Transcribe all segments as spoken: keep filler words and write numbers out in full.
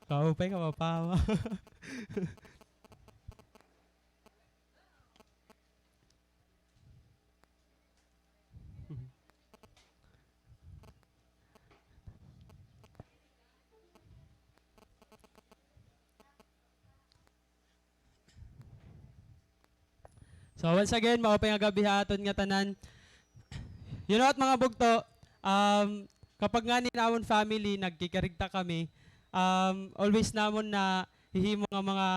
Kaupay ka, mapama. So, once again, maupay nga gab-i ha aton ngatanan. You know what, mga bugto, um, kapag ngani namon family, nagkikirigta kami, um, always namon nahihimo nga mga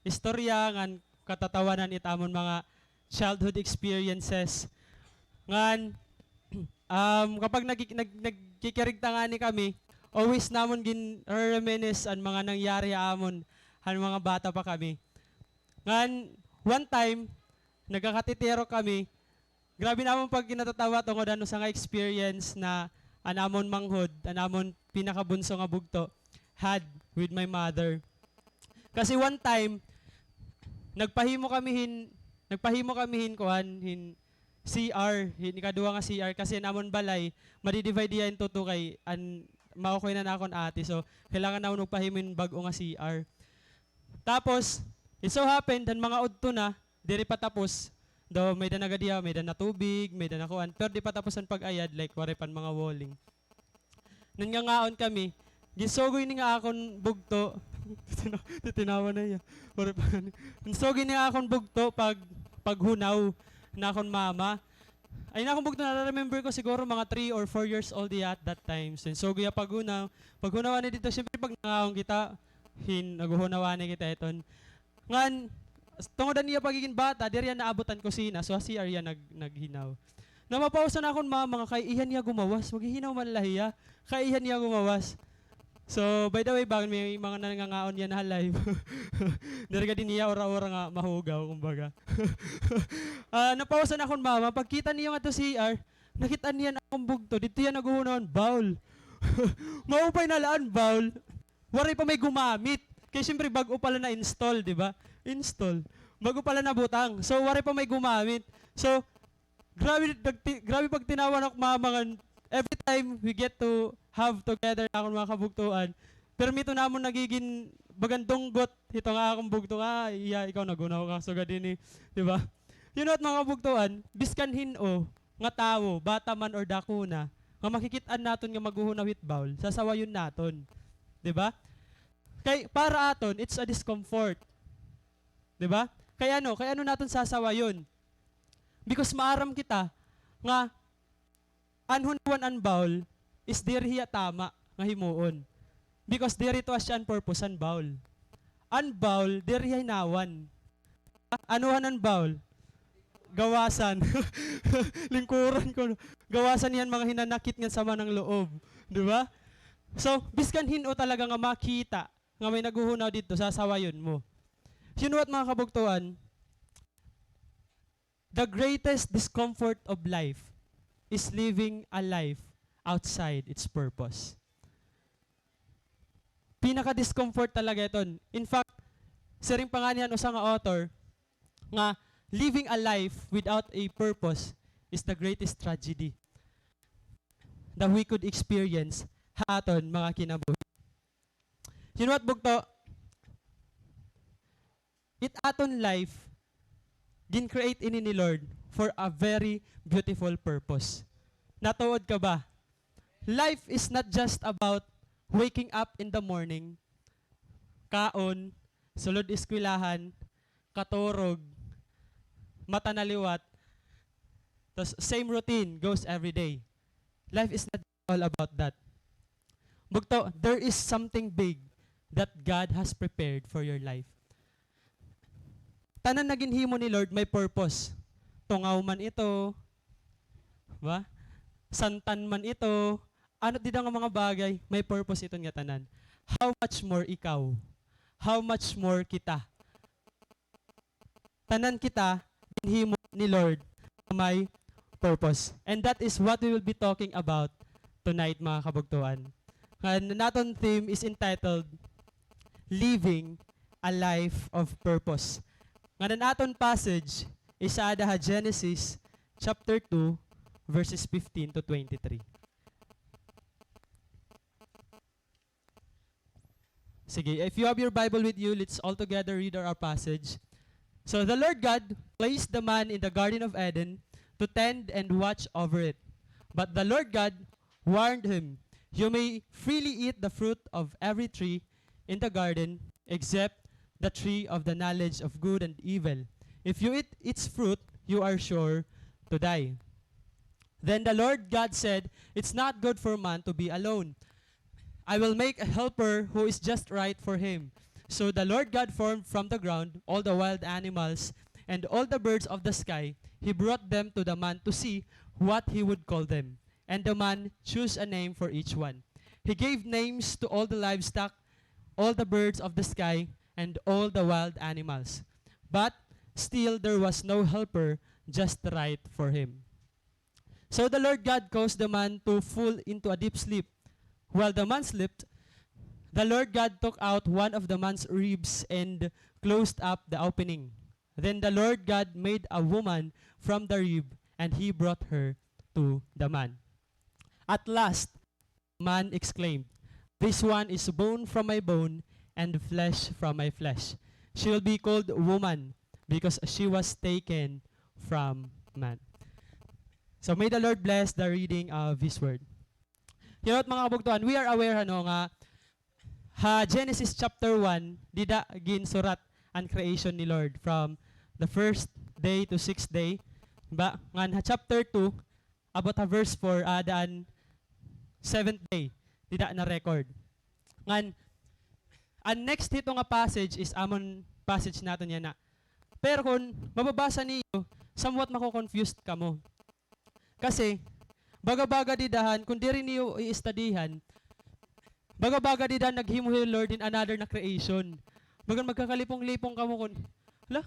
istorya ngan katatawanan it amon mga childhood experiences. Ngan, um, kapag nagki-, nag-, nagkikirigta ngani kami, always namon gin-reminisce an mga nangyari ha amon han mga bata pa kami. Ngan, one time, nagkakatitiro kami, grabe namon pagkinatatawa tungod han usa nga experience na an amon manghod, an amon pinakabunso nga bugto, had with my mother. Kasi one time, nagpahimo kami hin, nagpahimo kami hin kuan, hin C R, hin ikaduha nga C R, kasi an amon balay, madi-divide hiya into two kay an mao ko na akon ate. So, kailangan namon magpahimo hin bag-o nga C R. Tapos, it so happened, han mga udto na, diri pa tapos, daw may-ada na gad hiya, may-ada na tubig, may-ada na kuan, pero di pa tapos an pag-ayad, like, waray pa an mga walling. Nangangangao kami, ginsugo ini nga akon bugto. Titinawa na hiya. Waray pa gani. Ginsugo ini nga akon bugto pag, paghunaw han akon mama. Ay, an akon bugto, nare-remember ko siguro mga three or four years old hiya at that time. So, ginsugo hiya paghunaw. Paghunaw anay didto, siyempre, pag nangangaon kita, hin-, naghuhunaw anay kita iton. Ngan, tungod han iya pagiging bata, diri hiya naabot han kusina. So, ha C R hiya nag-, naghinaw. Namapausa an akon mama nga kay iha niya gumawas. Maghihinaw man la hiya. Kay iha niya gumawas. So, by the way, bangin may mga nangangaon yana ha live. Diri gad ini hiya ura-ura nga mahugaw, kumbaga. Ah, napausa an akon mama. Pagkita niya ngadto C R, nakit-an niya an akon bugto. Didto hiya naghuhunaw han bowl. Maupay na la an bowl. Waray pa may gumamit. Kay siyempre, bag-o pa la na-install, di ba? Install. Bag-o pa la nabutang. So, waray pa may gumamit. So, grabe, nagti-, grabe pagtinawa han akon mama ngan every time we get to have together an akon mga kabugtoan, permi ito namon nagigin bagan dunggot hito nga akon bugto nga, "Ah, iya, ikaw naghunaw ka sugad hini," di ba? You know what, mga kabugtoan, biskan hin-o nga tawo, bata man or dako na, nga makikit-an naton nga maghuhunaw hit bowl, sasawayon naton. Di ba? Kay para aton, it's a discomfort. Di ba? Kay ano? Kay ano naton sasawayon? Because maaram kita nga an hunawan an bowl is diri hiya tama nga himuon. Because diri ito asya an purpose han bowl. An bowl, diri hiya hinawan. Anohan an bowl? Gawasan. Lingkuran ko. Gawasan hiya han mga hinanakit ngan sama han loob. Di ba? So, biskan hin-o talaga nga makita nga may naghuhunaw didto, sasawayon mo. You know what, mga kabugtoan? The greatest discomfort of life is living a life outside its purpose. Pinaka-discomfort talaga iton. In fact, siring pa ngani han usa nga author nga living a life without a purpose is the greatest tragedy that we could experience ha aton mga kinabuhi. You know what, bugto? It aton life, gin-create ini ni Lord for a very beautiful purpose. Natuod ka ba? Life is not just about waking up in the morning, kaon, sulod eskwelahan, katurog, mata na liwat, tas same routine goes every day. Life is not all about that. Bugto, there is something big that God has prepared for your life. Tanan nga ginhimo ni Lord may purpose. Tungaw man ito, ba? Santan man ito, ano dida nga mga bagay, may purpose iton nga tanan. How much more ikaw? How much more kita? Tanan kita ginhimo ni Lord nga may purpose. And that is what we will be talking about tonight, mga kabugtoan. Ngan an aton theme is entitled Living a Life of Purpose. Ngan an aton passage is aada ha Genesis chapter two, verses fifteen to twenty-three. Sige, if you have your Bible with you, let's all together read our, our passage. So the Lord God placed the man in the Garden of Eden to tend and watch over it. But the Lord God warned him, "You may freely eat the fruit of every tree in the garden, except the tree of the knowledge of good and evil. If you eat its fruit, you are sure to die." Then the Lord God said, "It's not good for man to be alone. I will make a helper who is just right for him." So the Lord God formed from the ground all the wild animals and all the birds of the sky. He brought them to the man to see what he would call them. And the man chose a name for each one. He gave names to all the livestock, all the birds of the sky, and all the wild animals. But still there was no helper just right for him. So the Lord God caused the man to fall into a deep sleep. While the man slept, the Lord God took out one of the man's ribs and closed up the opening. Then the Lord God made a woman from the rib, and he brought her to the man. At last, man exclaimed, "This one is bone from my bone and flesh from my flesh. She will be called woman because she was taken from man." So may the Lord bless the reading of His word. You know what, mga kabugtoan, we are aware, ano, nga ha Genesis chapter one, dida ginsurat an creation ni Lord from the first day to sixth day. Ba, ngan ha chapter two, about ha verse four, ah, daan seventh day, dida na-record. Ngan, an next hito nga passage is amon passage naton yana. Pero kon mababasa niyo, somewhat mako-confused kamo. Kasi, baga-baga dida han, kon diri niyo i-studyhan, baga-baga dida han naghimo hi Lord hin another na creation. Bagan magkakalipong-lipong kamo kon, "Hala,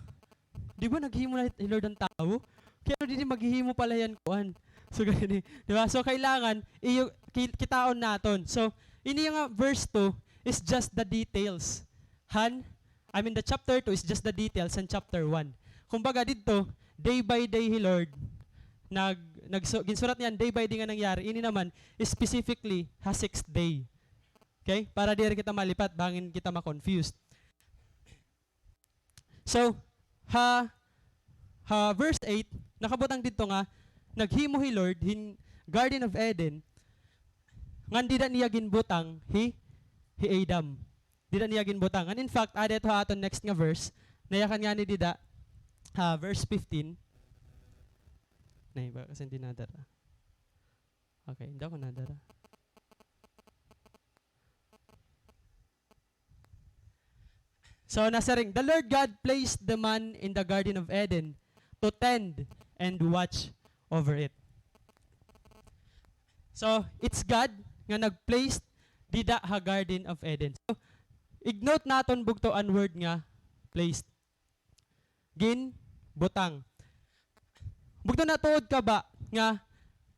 di ba naghimo na hi Lord han tawo? Kay ano didi maghihimo pala hiya hin kuan?" So, ganyan eh. Di ba? So, kailangan, iyo, ki-, kitaon naton. So, ini nga verse two is just the details. Han, I mean, the chapter two is just the details han chapter one. Kumbaga, didto, day by day hi Lord, nag-, nagsu-, ginsurat niya an day by day nga nangyari. Ini naman, specifically, ha sixth day. Okay? Para diri kita malipat, bangin kita ma-confused. So, ha, ha verse eight, nakabutang didto nga, naghimo hi Lord hin Garden of Eden, ngan dida niya ginbutang hi, hi Adam. Dida niya ginbutang. And in fact, aada ito ha aton next nga verse, nayakan ngani dida, ha verse fifteen. Nay, ba, kasi hindi nadara. Okay, hindi ako nadara. So, nasiring, "The Lord God placed the man in the Garden of Eden to tend and watch over it." So, it's God nga nag-place dida ha Garden of Eden. So, i-note naton bugto an word nga placed. Ginbutang. Bugto, natuod ka ba nga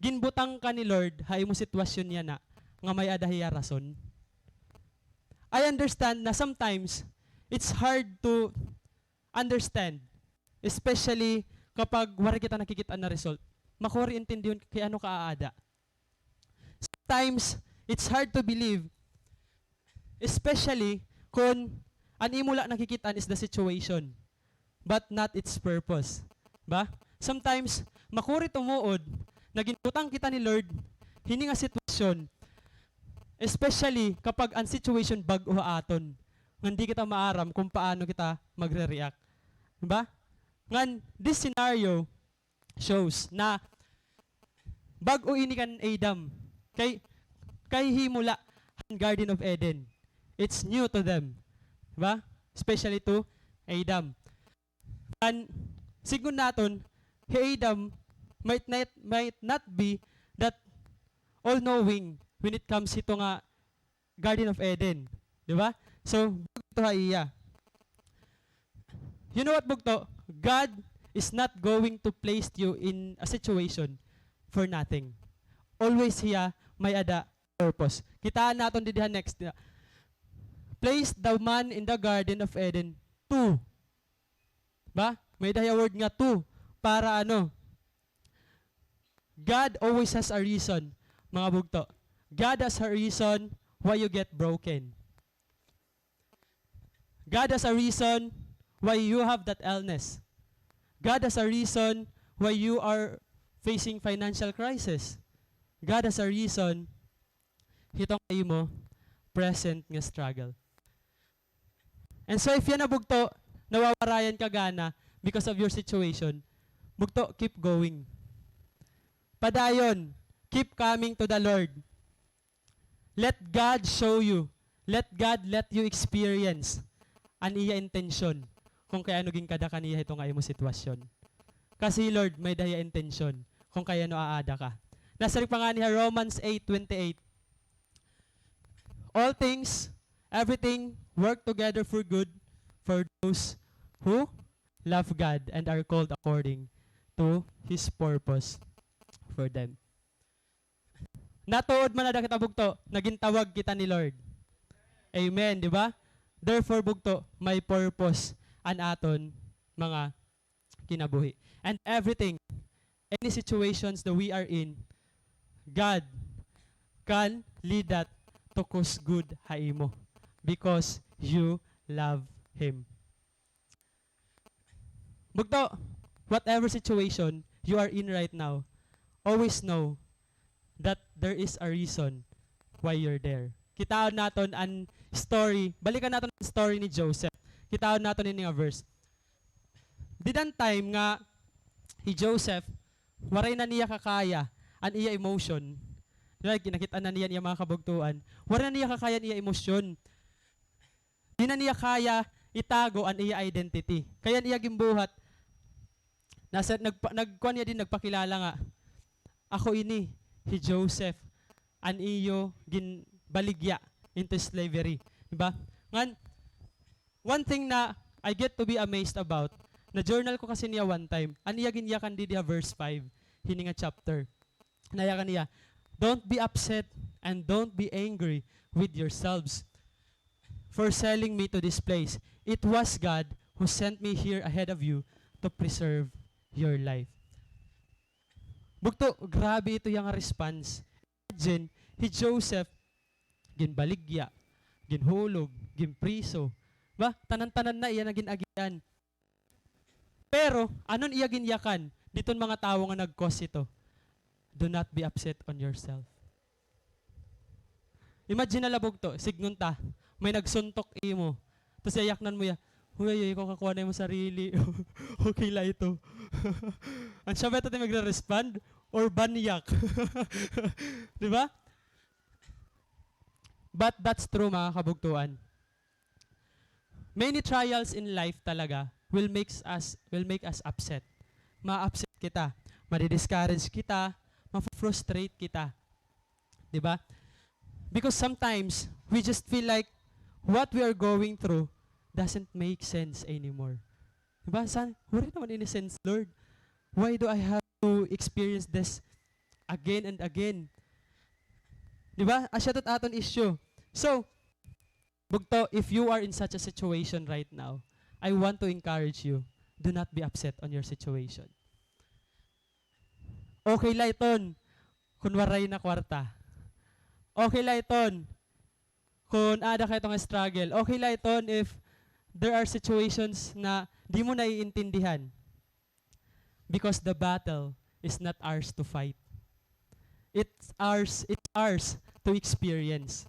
ginbutang ka ni Lord ha imo sitwasyon yana nga may-ada hiya rason? I understand na sometimes it's hard to understand, especially kapag waray kita nakikit-an na result. Makuri intindihon kay ano ka aada. Sometimes, it's hard to believe, especially kon an imo la nakikit-an is the situation, but not its purpose. Ba? Sometimes, makuri tumuod na ginbutang kita ni Lord hini nga sitwasyon, especially kapag an situation bag-o ha aton, ngan di kita maaram kon paano kita magre-react. Ba? Ngan, this scenario, shows na bag-o ini kan Adam. Kay, kay himo la han Garden of Eden. It's new to them. Diba? Especially to Adam. And sidngon naton, hi Adam might not, might not be that all-knowing when it comes hito nga Garden of Eden. Di ba? So, bugto ha iya. You know what, bugto? God is not going to place you in a situation for nothing. Always hiya may-ada purpose. Kitaa naton didi ha next. Place the man in the Garden of Eden to. Ba? May-ada hiya word nga to. Para ano? God always has a reason, mga bugto. God has a reason why you get broken. God has a reason why you have that illness. God has a reason why you are facing financial crisis. God has a reason hiton imo present nga struggle. And so if yana bugto, nawawarayan ka gana because of your situation, bugto, keep going. Padayon, keep coming to the Lord. Let God show you. Let God let you experience an iya intensyon kon kay ano ginkada ka niya hito nga imo sitwasyon. Kasi Lord, may-ada hiya intensyon kon kay ano aada ka. Nasiring pa ngani ha Romans eight twenty-eight, "All things, everything work together for good for those who love God and are called according to His purpose for them." Natuod man ada kita bugto, nga gintawag kita ni Lord. Amen, di ba? Therefore, bugto, may purpose an aton mga kinabuhi. And everything, any situations that we are in, God can lead that to cause good ha imo because you love Him. Bugto, whatever situation you are in right now, always know that there is a reason why you're there. Kitaon naton an story, balikan naton an story ni Joseph. Kitaon naton ini nga verse. Did an time nga hi Joseph, waray na niya kakaya an iya emotion. Like, nakit-an na niya an iya mga kabugtoan. Waray na niya kakaya an iya emosyon. Di na niya kaya itago an iya identity. Kay an iya ginbuhat, nasa, nagpa-, nagkuan niya din, nagpakilala nga, "Ako ini, hi Joseph, an iyo ginbaligya into slavery." Di ba? Ngan, one thing na I get to be amazed about, na-journal ko kasi niya one time, an iya ginyakan didi ha verse five, hini nga chapter. Nayakan niya, "Don't be upset and don't be angry with yourselves for selling me to this place. It was God who sent me here ahead of you to preserve your life." Bugto, grabe ito yang response. Imagine, hi Joseph, ginbaligya, ginhulog, ginpriso. Ba? Tanan-tanan na iya na gin-agian. Pero, ano an iya ginyakan diton mga tawo nga nag-cause hito? Do not be upset on yourself. Imagine na la bugto, sidngon ta, may nagsuntok imo. Tapos yayaknan mo ya, "Huy, ayaw ikaw kakuha na imo sarili. Okay la ito." An siya ba ito magre-respond? Or banyak? Di ba? But that's true, mga kabugtuan. Many trials in life talaga will makes us, will make us upset. Ma-upset kita, madi-discourage kita, ma-frustrate kita. Di ba? Because sometimes, we just feel like what we are going through doesn't make sense anymore. Di ba? San, waray naman ini sense, Lord. Why do I have to experience this again and again? Di ba? Asya ito it aton issue. So, bugto, if you are in such a situation right now, I want to encourage you, do not be upset on your situation. Okay la iton kon waray na kwarta. Okay la iton kon aada ka ito nga struggle. Okay la iton if there are situations na di mo naiintindihan. Because the battle is not ours to fight. It's ours, it's ours to experience.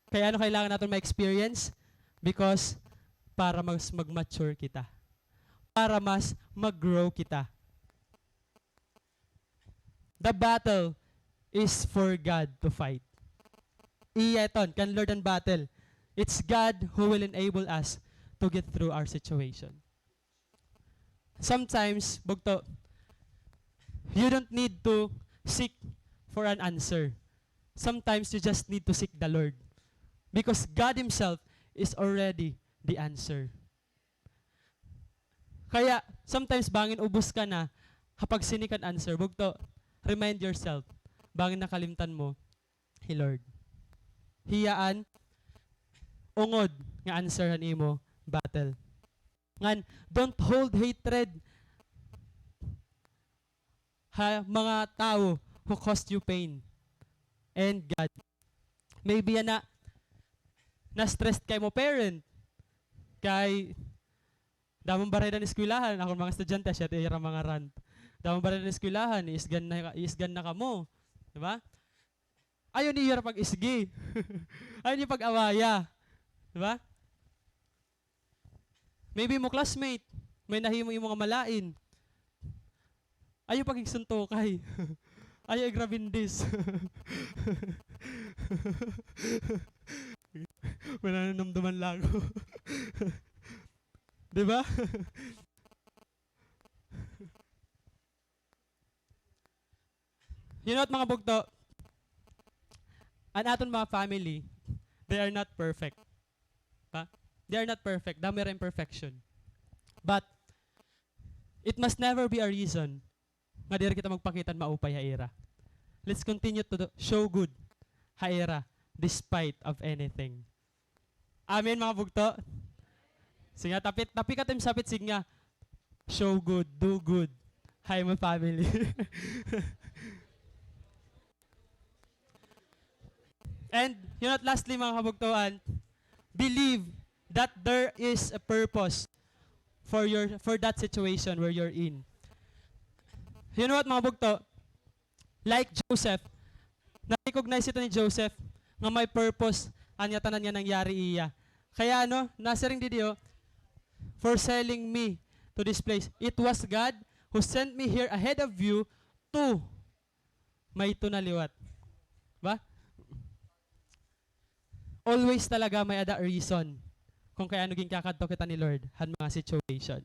Kay ano kailangan naton ma-experience? Because para mas mag-mature kita. Para mas mag-grow kita. The battle is for God to fight. Iya iton, kan Lord an battle. It's God who will enable us to get through our situation. Sometimes, bugto, you don't need to seek for an answer. Sometimes you just need to seek the Lord. Because God Himself is already the answer. Kaya, sometimes bangin ubos ka na ha pagsinik han answer, bugto, remind yourself, bangin nakalimtan mo hi Lord. Hiya an ungod nga answer han imo battle. Ngan, don't hold hatred ha mga tawo who caused you pain. And God, maybe yana, na-stressed kay mo parent. Kay, damo man barayda han eskwelahan, akon mga estudyante, asya it ira mga rant. Damo man barayda han eskwelahan, iisgan na, iisgan na kamo. Di ba? Ayaw niyo ira pag-isgi. Ayaw niyo pag-awaya. Di ba? Maybe imo classmate, may nahimo imo nga malain. Ayaw pagigsuntukay. Ayaw igrabindis. May nananumduman la ako. Di ba? You know what, mga bugto? An aton mga family, they are not perfect. Ha? They are not perfect. Damo ira imperfection. But, it must never be a reason nga diri kita magpakita hin maupay ha ira. Let's continue to do, show good ha ira despite of anything. Amen, mga bugto? Sige nga, tapik, tapik it im sapit, sige nga, "Show good, do good ha imo family." And, you know what, lastly, mga kabugtoan, believe that there is a purpose for your, for that situation where you're in. You know what, mga bugto? Like Joseph, na-recognize ito ni Joseph nga may purpose an iya tanan nga nangyari iya. Kaya ano, nasiring didi, oh, "For selling me to this place. It was God who sent me here ahead of you to," may to na liwat. Ba? Always talaga may ada reason kung kay ano ginkakadto kita ni Lord han mga situation.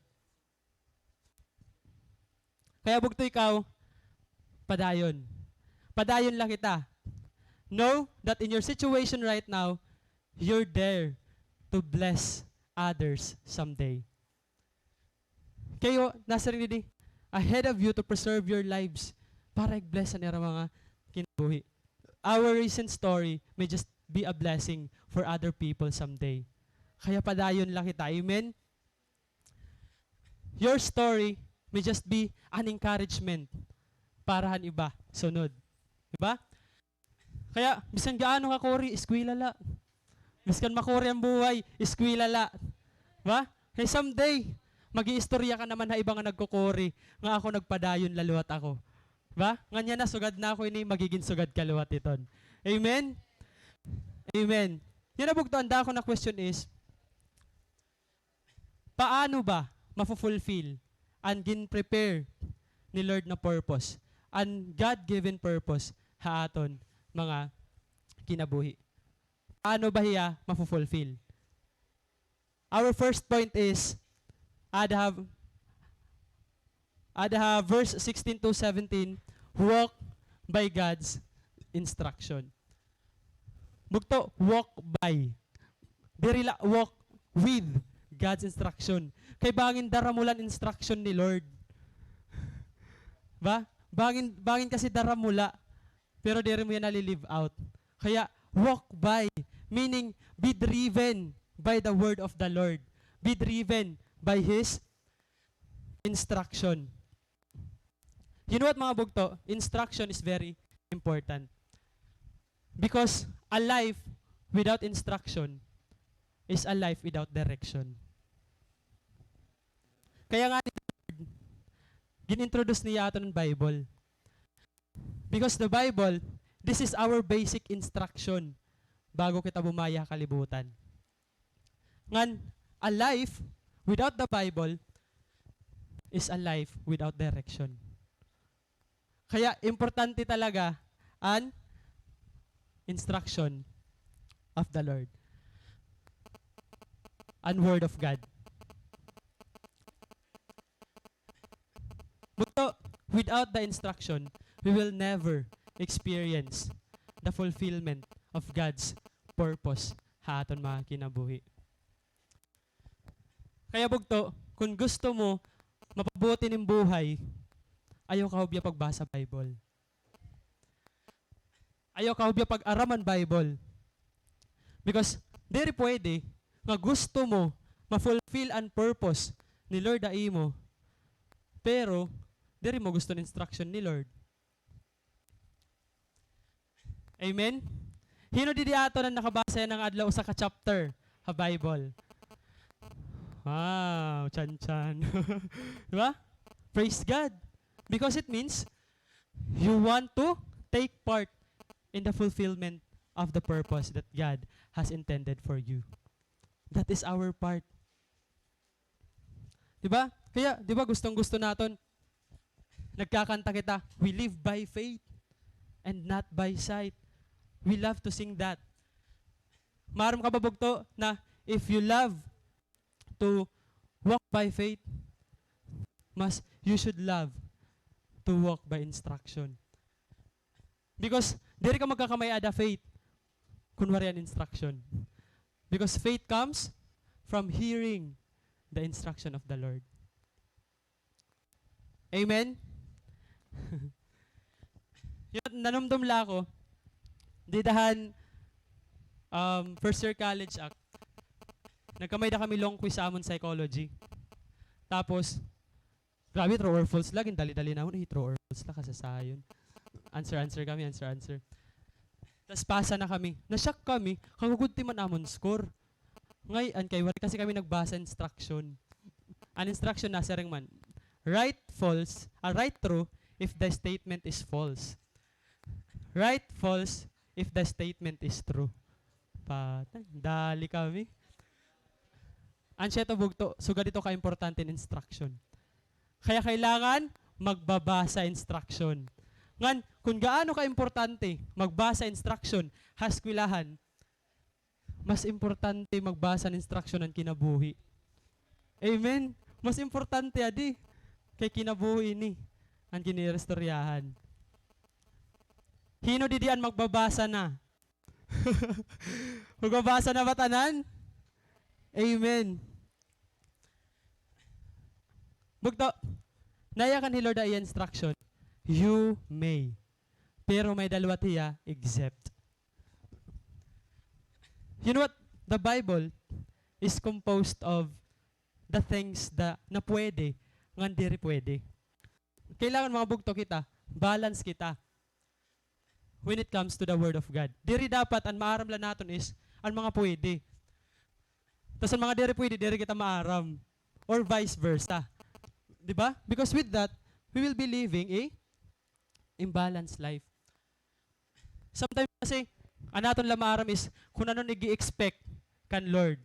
Kaya bugto ikaw, padayon. Padayon la kita. Know that in your situation right now, you're there to bless others someday. Kay, oh, nasiring didi, "Ahead of you to preserve your lives," para i-bless an ira mga kinabuhi. Our recent story may just be a blessing for other people someday. Kaya padayon la kita. Amen? Your story may just be an encouragement para han iba sunod. Di ba? Kaya, biskan gaano ka kuri, eskwela la. Biskan makuri an buhay, eskwela la. Ba? Kay someday, mag-iistorya ka naman ha iba nga nagkukuri, nga ako nagpadayon la liwat ako. Ba? Ngan yana, sugad na ako ini, magigin sugad ka liwat iton. Amen? Amen. Yana, bugto, an dako na question is, paano ba mafo-fulfill an gin-prepare ni Lord na purpose, an God-given purpose ha aton mga kinabuhi? Paano ba hiya mafo-fulfill? Our first point is, ada ha, ada ha verse sixteen to seventeen, walk by God's instruction. Bugto, walk by. Diri la walk with God's instruction. Kay bangin dara mo la an instruction ni Lord. Ba? Bangin, bangin kasi dara mo la. Pero diri mo yana nali-live out. Kaya, walk by, meaning be driven by the word of the Lord. Be driven by His instruction. You know what, mga bugto? Instruction is very important. Because a life without instruction is a life without direction. Kaya nga, gin-introduce niya aton an Bible. Because the Bible, this is our basic instruction bago kita bumaya ha kalibutan. Ngan, a life without the Bible is a life without direction. Kaya, importante talaga an instruction of the Lord. An Word of God. Bugto, without the instruction, we will never experience the fulfillment of God's purpose ha aton mga kinabuhi. Kaya bugto, kon gusto mo mapabuot ini nga buhay, ayaw kahubya pagbasa Bible. Ayaw kahubya pag-aram han Bible. Because diri pwede nga gusto mo ma-fulfill an purpose ni Lord ha imo, pero diri mo gusto an instruction ni Lord. Amen? Hin-o didi aton an nakabasa yana nga adlaw usa ka chapter ha Bible? Wow, chan-chan. Di ba? Praise God. Because it means you want to take part in the fulfillment of the purpose that God has intended for you. That is our part. Di ba? Kaya, di ba, gustong-gusto naton, nagkakanta kita, "We live by faith and not by sight." We love to sing that. Maaram ka ba, bugto, na if you love to walk by faith, mas you should love to walk by instruction. Because diri ka magkakamay-ada faith kun waray an instruction. Because faith comes from hearing the instruction of the Lord. Amen? Yun, nanumdom la ako. Dida han, um, first year college ak, nagkamay-ada kami long quiz sa amon psychology. Tapos, grabe, true or false la, gindali-dali namon, eh, true or false la, kasasayon. Answer, answer kami, answer, answer. Tas pasa na kami. Na-shock kami, kagugudti man amon score. Ngay-an kay waray kasi kami nagbasa instruction. An instruction nasiring man, write false, ah, write true if the statement is false. Write false if the statement is true. Patay, dali kami. An siya to bugto, sugad ito kaimportante an instruction. Kaya kailangan magbabasa instruction. Ngan, kun gaano kaimportante magbasa instruction ha eskwelahan, mas importante magbasa han instruction han kinabuhi. Amen? Mas importante adi kay kinabuhi ini an giniiristoryahan. Hin-o didi an magbabasa na? Magbabasa na ba tanan? Amen. Bugto, nayakan hi Lord ha iya instruction, "You may." Pero may dalawa hiya except. You know what? The Bible is composed of the things that na pwede, ngan diri pwede. Kailangan, mga bugto, kita, balance kita when it comes to the Word of God. Diri dapat an maaram la naton is an mga pwede. Tas an mga diri pwede, diri kita maaram. Or vice versa. Di ba? Because with that, we will be living a imbalanced life. Sometimes kasi, an aton la maaram is kun ano an ig-i-expect kan Lord.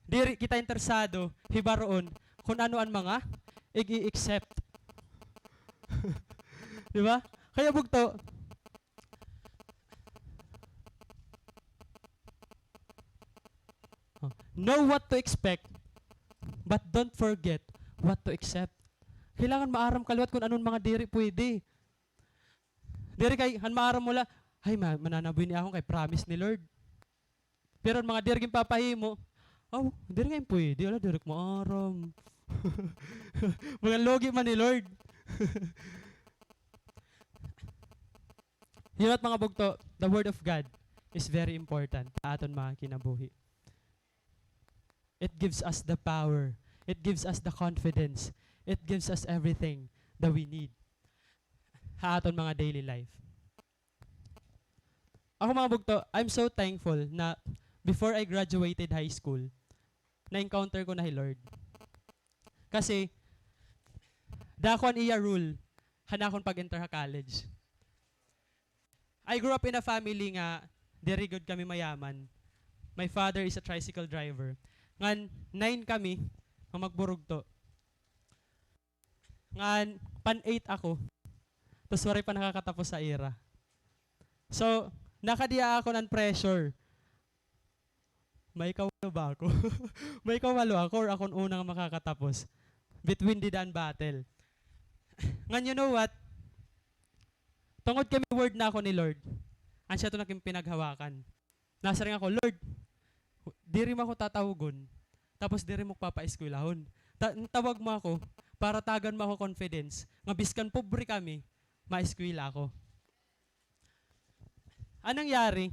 Diri kita interesado hibaroon kun ano an mga ig-i-accept. Di ba? Kaya bugto, oh, know what to expect, but don't forget what to accept. Kailangan maaram ka liwat kun ano an mga diri pwede. Diri kay, han maaram mo la, "Ay, ma-, mananaboy ini akon kay promise ni Lord." Pero an mga diri ginpapahimo, "Aw, diri ngay-an pwede, ala, diri ko maaram." Mga lugi man ni Lord. You know what, mga bugto, the Word of God is very important ha aton mga kinabuhi. It gives us the power. It gives us the confidence. It gives us everything that we need ha aton mga daily life. Ako, mga bugto, I'm so thankful na before I graduated high school, na-encounter ko na hi Lord. Kasi, dako an iya role han akon pag-enter ha college. I grew up in a family nga diri gud kami mayaman. My father is a tricycle driver. Ngan nine kami nga magburugto. Ngan pan-eight ako. Tas waray pa nakakatapos sa ira. So, nakadiha ako han pressure. Maikawalo ba ako? Maikawalo ako or ako an una nga makakatapos? Between dida an battle. Ngan, you know what? Tungod kay may word na ako ni Lord, an siya to an akon pinaghawakan. Nasiring ako, "Lord, diri mo ako tatawgon, tapos diri mo ako papaeskwelahon. Ta-, tawag mo ako para tagan mo ako confidence nga biskan pobre kami, maeskwela ako." An nangyari,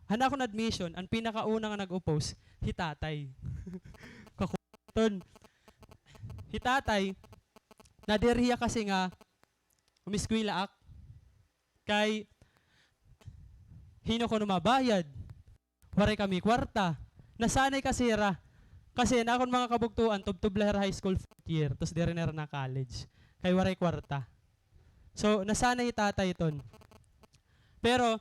han akon admission, an pinakauna nga nag-oppose, hi tatay. Kakuton. Hi tatay, nadiri hiya kasi nga umiskwela ak. Kay, Hin-o kuno mabayad? Waray kami kwarta. Nasanay kasi hira. Kasi an akon mga kabugtoan, tubtob la hira high school fourth year, tas diri na hira na-college. Kay waray kwarta. So, nasanay hi tatay iton. Pero,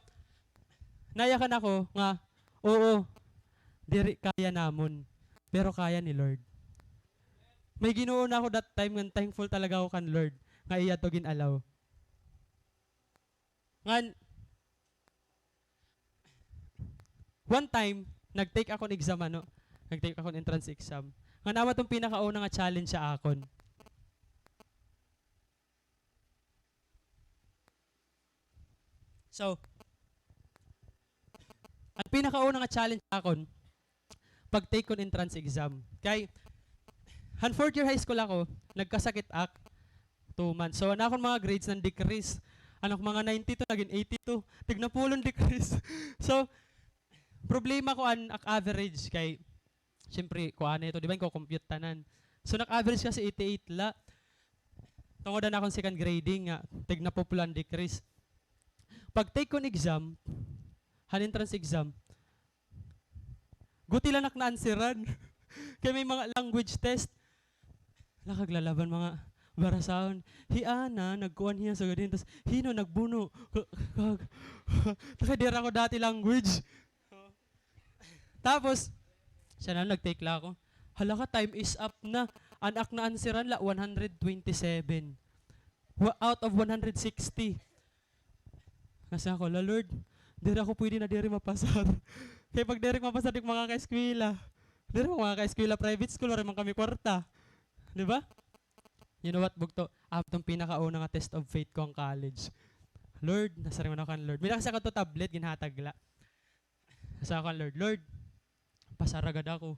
nayakan ako nga, oo, diri kaya namon, pero kaya ni Lord. May Ginoo na ako that time, ngan thankful talaga ako kan Lord nga iya to gin-allow. Ngan, one time, nag-take akon exam, ano, nag-take akon entrance exam. Ngan amo iton pinakauna nga challenge sa akon. So, an pinakauna nga challenge sa akon, pag-take kon entrance exam. Kay, han fourth year high school ako, nagkasakit ak, two months. So, an akon mga grades nan-decrease. An akon mga ninety-two, nagin eighty-two. Tignapulo an-decrease. So, problema ko an ak average kay, siyempre, kuan ito, di ba, iko-compute tanan. So, nak-average kasi eighty-eight la. Tungod an akon second grading nga, tignapulo an-decrease. Pag-take kon exam, han entrance exam, guti la nak na-answeran. Kay may mga language test. Hala, kaglalaban mga Barasaon. Hi Ana, nagkuan hiya sa gadin. Tas, hin-o nagbuno? Ka-, kag-, Taka, diri ako dati language. Tapos, siya na, nag-take la ako. Hala ka, time is up na. An ak na-answeran la, one hundred twenty-seven. Wa-, out of one hundred sixty. Nasiring ako, "La Lord, diri ako pwede na diri mapasar." Kay pag diri mapasar, di ko makakaeskwela. Diri ko makakaeskwela, private school, waray man kami kwarta. Di ba? You know what, bugto? Amo iton pinakauna nga test of faith ko han college. Lord, nasiring man ako kan Lord. May-ada kasi ako to tablet, ginhatag la. Nasiring ako kan Lord, "Lord, pasara gad ako.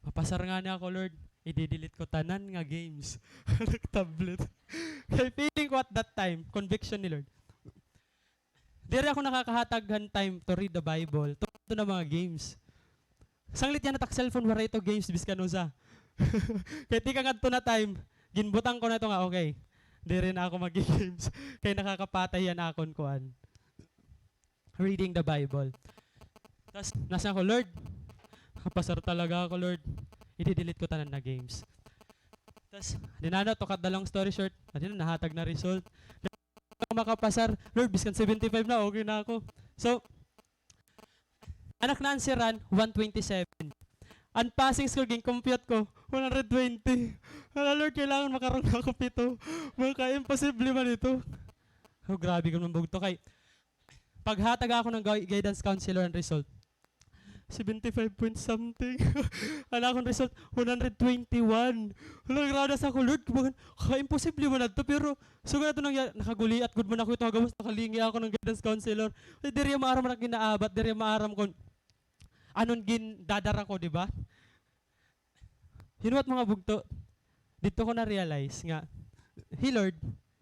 Mapasar ngani ako, Lord. Ide-delete ko tanan nga games." Nag-tablet. Kay feeling ko at that time, conviction ni Lord. Diri ako nakakahatag han time to read the Bible, to, to na mga games. Sanglit yana tak cellphone, waray to games, biskan usa. Kay tikang adto na time, ginbutang ko na ito nga, okay, diri na ako magi-games. Kay nakakapatay yana akon kuan. Reading the Bible. Tas, nasiring ako, "Lord, nakapasar talaga ako, Lord. Ide-delete ko tanan na games." Tas, di na, ano, to cut the long story short, adi na, nahatag na result. Ako makapasar, Lord, biskan seventy-five na, okay na ako. So, an ak na-answeran, one twenty-seven. An passing score, gin-compute ko, one hundred twenty. Hala, Lord, kailangan makaroon na ako pito. Maka-imposible man ito. Oh, grabe ko naman bugto kay paghatag ako ng gui-, guidance counselor ang result. Seventy-five point something. An akon result, one hundred twenty-one. Hala, grabe na sa ako, Lord, kumbaga, ka-imposible man adto, pero sugad ato nangyari, nakaguliat gud man ako ito, ha gawas nakalingi ako ng guidance counselor. Eh, diri maaram an ginaabat, diri maaram kon ano an gindadara ko, di ba? You know what, mga bugto? Didto ko na-realize nga, hi Lord,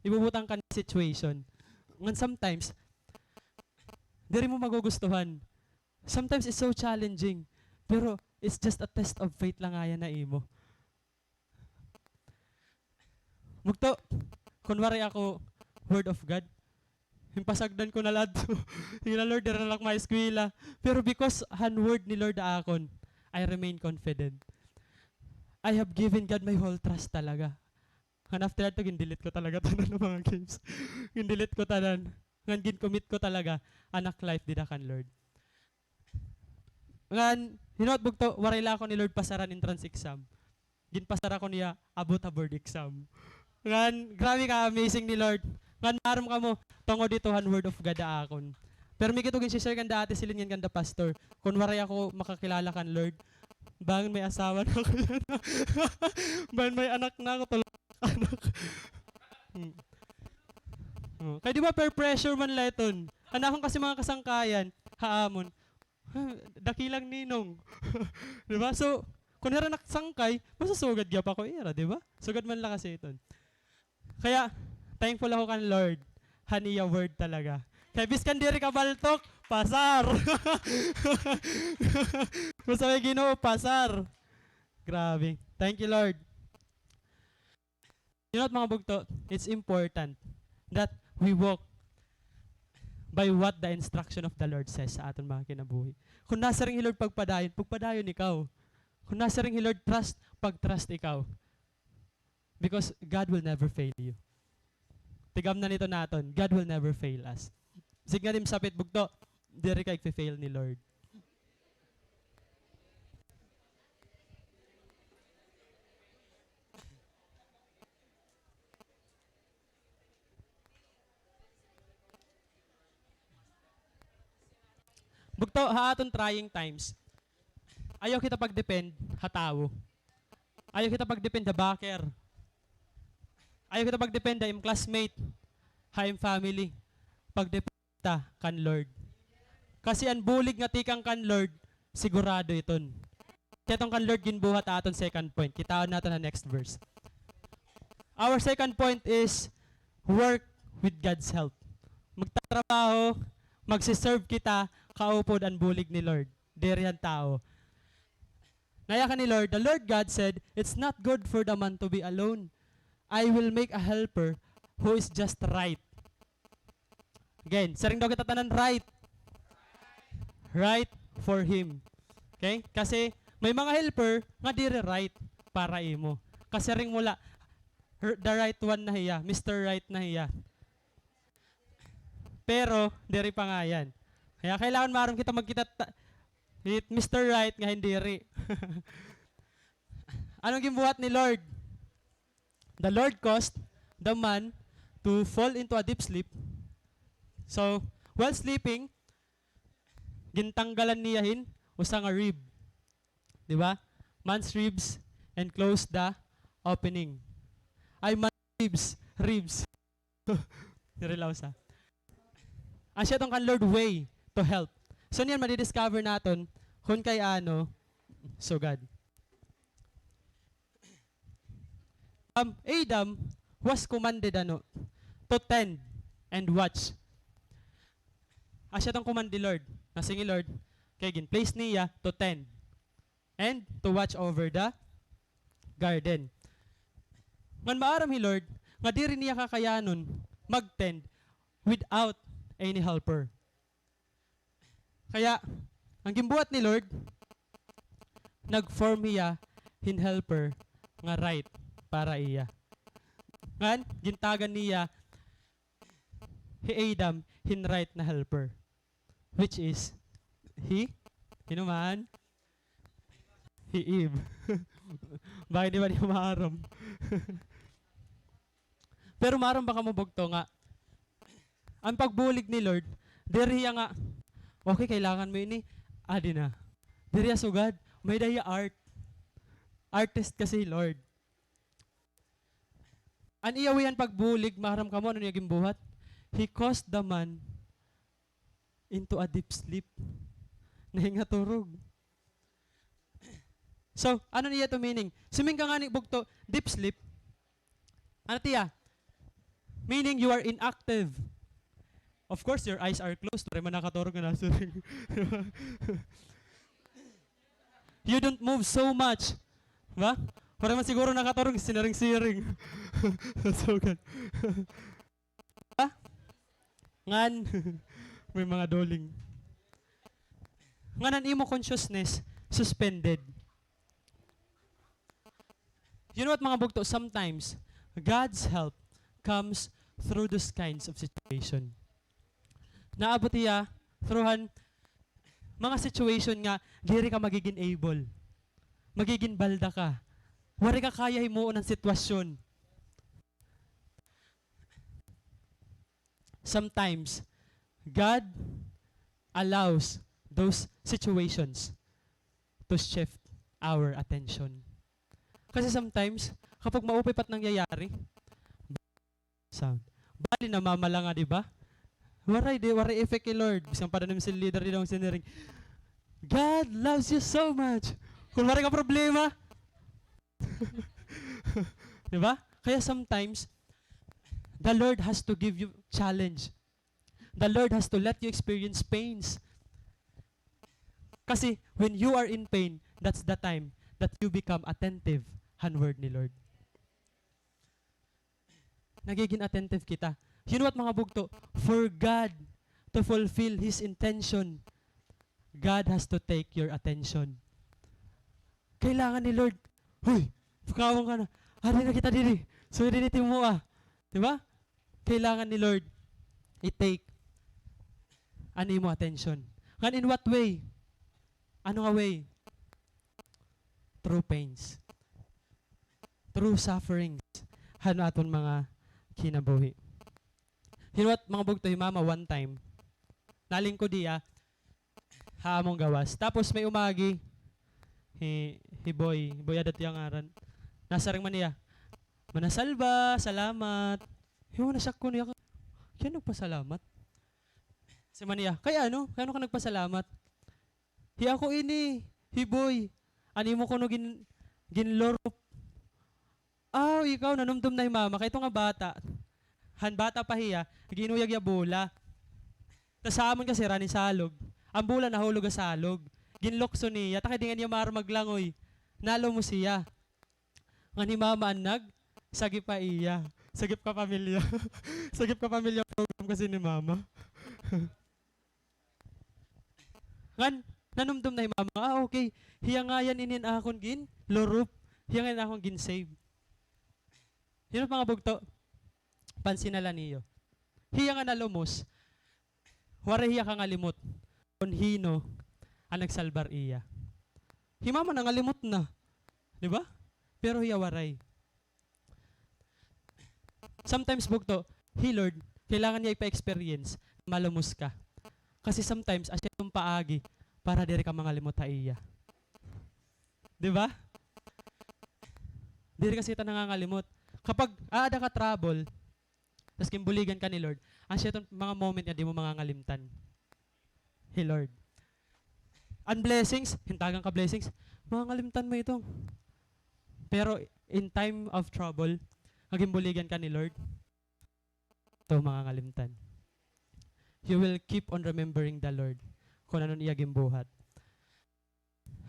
ibubutang ka hin situation. Ngan sometimes, diri mo magugustuhan. Sometimes it's so challenging. Pero it's just a test of faith la yana ha imo. Bugto, kon waray ako Word of God, ginpasagdan ko na la adto. Sige na, Lord, diri na la ak maeskwela. Pero because han word ni Lord ha akon, I remain confident. I have given God my whole trust talaga. Ngan after adto, gin-delete ko talaga tanan nga mga games. Gin-delete ko tanan. Ngan gin-commit ko talaga an ak life dida kan Lord. Ngan, you know what, bugto, waray la ako ni Lord pasaran entrance exam. Ginpasar ako niya, abot ha board exam. Ngan, grabe ka-amazing ni Lord. Ngan, maaram kamo, tungod ito han word of God ha akon. Pero may kito gin-share kanda Ate Celine ngan kanda Pastor. Kon waray ako makakilala kan Lord, bangin may asawa na ako yana. Bangin may anak na ako, tulo anak. Hmm. Oh, kay di ba peer pressure man la iton? An akon kasi mga kasangkayan, ha amon, dakilang ninong. Di ba? So, kon hira nagsangkay, masusugad gihap ako ira, di ba? Sugad man la kasi iton. Kaya, thankful ako kan Lord. Han iya word talaga. Kay biskan diri ka baltok, pasar. Basta may Ginoo, pasar. Grabe. Thank you, Lord. You know what, mga bugto? It's important that we walk by what the instruction of the Lord says sa aton mga kinabuhi. Kung nasiring hi Lord pagpadayon, pagpadayon ikaw. Kung nasiring hi Lord trust, pag-trust ikaw. Because God will never fail you. Tigamnan ito naton, God will never fail us. Sige nga, nim sapit, bugto, diri ka igfe-fail ni Lord. Bugto, ha aton trying times, ayaw kita pag-depend ha tawo. Ayaw kita pag-depend ha backer. Ayaw kita pag-depend ha im classmate, ha im family. Pag-depend ta kan Lord. Kasi an bulig nga tikang kan Lord, sigurado iton. Kay aton kan Lord ginbuhat ha aton second point. Kitaon naton ha next verse. Our second point is work with God's help. Magtatrabaho, magsiserve kita, kaupod an bulig ni Lord. Diri han tawo. Nayakan ni Lord, the Lord God said, "It's not good for the man to be alone. I will make a helper who is just right." Again, siring daw kita tanan, right. Right for him. Okay? Kasi may mga helper nga diri right para imo. Kasi siring mo la, r-, the right one na hiya, Mister Right na hiya. Pero, diri pa nga yan. Kaya kailangan maaram kita magkita ta-, it Mister Right nga hindi ri. Anong ginbuhat ni Lord? The Lord caused the man to fall into a deep sleep. So, while sleeping, gintanggalan niya hin usa nga rib. Di ba? Man's ribs and close the opening. Ay, man's ribs. Ribs. Diri la usa. Asya iton kan Lord way to help. So, niyan madi-discover naton kun kay ano sugad. Um, Adam was commanded, ano, to tend and watch. Asya iton command ni Lord. Nasiring hi Lord, kay gin-place niya to tend and to watch over the garden. Ngan maaram hi Lord nga diri niya kakayanon mag-tend without any helper. Kaya, an ginbuhat ni Lord, nag-form hiya hin helper nga right para iya. Ngan, gintagan niya hi Adam hin right na helper, which is hi, hin-o man? Hi Eve. Bakit di ba niyo maaram? Pero maaram ba kamo bugto nga an pagbulig ni Lord, diri hiya nga, "Okay, kailangan mo ini, adi na." Diri hiya sugad, may-ada hiya art. Artist kasi hi Lord. An iya way han pagbulig, maaram kamo ano niya ginbuhat? He caused the man into a deep sleep. Nahingaturog. So, ano niya ito meaning? Siring ka ngani bugto, deep sleep. Ano tiya? Meaning you are inactive. Of course, your eyes are closed. Waray man nakaturog nga nasiring. You don't move so much. Ba? Waray man siguro nakaturog, siniring-siring. So, gan-, ha? Ngan, may mga duling. Ngan an imo consciousness suspended. You know what, mga bugto? Sometimes, God's help comes through those kinds of situation. Naabot hiya through han mga situation nga diri ka magigin able. Magigin balda ka. Waray ka kaya himuon an sitwasyon. Sometimes, God allows those situations to shift our attention. Kasi sometimes, kapag maupay pa it nangyayari, sound. Bali, namamala nga, di ba? Waray, di, waray effect ni Lord. Bisan pa daw nim sin leader, di daw siniring, "God loves you so much." Kung waray ka problema, di ba? Kaya sometimes, the Lord has to give you challenge. The Lord has to let you experience pains. Kasi when you are in pain, that's the time that you become attentive han word ni Lord. Nagigin attentive kita. You know what, mga bugto? For God to fulfill His intention, God has to take your attention. Kailangan ni Lord, "Hoy, pakaon ka na. Ari na kita diri. So, diri timo, ah." Di ba? Kailangan ni Lord i-take an imo attention. Ngan in what way? Ano nga way? Through pains. Through sufferings. Han aton mga kinabuhi. You know what, mga bugto, hi mama one time, nalingkod hiya ha amon gawas. Tapos may umagi, hi, hi Boy, hi Boy ada it iya ngaran. Nasiring man hiya, "Mana Salva, salamat." Hi mama na-shock kuno hiya, "Kay ano nagpasalamat?" Siring man hiya, "Kay ano? Kay ano ka nagpasalamat?" "Hi ako ini, hi Boy. An imo kuno gin-, ginlurop." Aw, ikaw, nanumdom na hi mama. Kay ito nga bata, han bata pa hiya, ginuyag hiya bola. Tas ha amon kasi, rani salog. An bola nahulog ha salog. Ginlukso niya, ta kay di ngani hiya maaram maglangoy. Nalumos hiya. Ngan hi mama an nagsagip ha iya. Sagip Kapamilya. Sagip Kapamilya program kasi ni mama. Ngan, nanumdom na hi mama, ah, okay. Hiya ngay-an ini an akon ginlurop. Hiya ngay-an an akon gin-save. Hiya, mga bugto, pansina la niyo. Hiya nga nalumos, waray hiya kangalimot kon hin-o an nagsalbar iya. Hi mama nangalimot na. Di ba? Pero hiya waray. Sometimes, bugto, hi Lord, kailangan niya ipa-experience na malumos ka. Kasi sometimes, asya iton paagi para diri ka mangalimot ha iya. Di ba? Diri kasi kita nangangalimot. Kapag aada ka trouble, tas ginbuligan ka ni Lord, asya iton mga moment nga di mo mangangalimtan hi Lord. An blessings, hintagan ka blessings, mangangalimtan mo iton. Pero in time of trouble, nga ginbuligan ka ni Lord, ito mangangalimtan. You will keep on remembering the Lord, kon ano an iya ginbuhat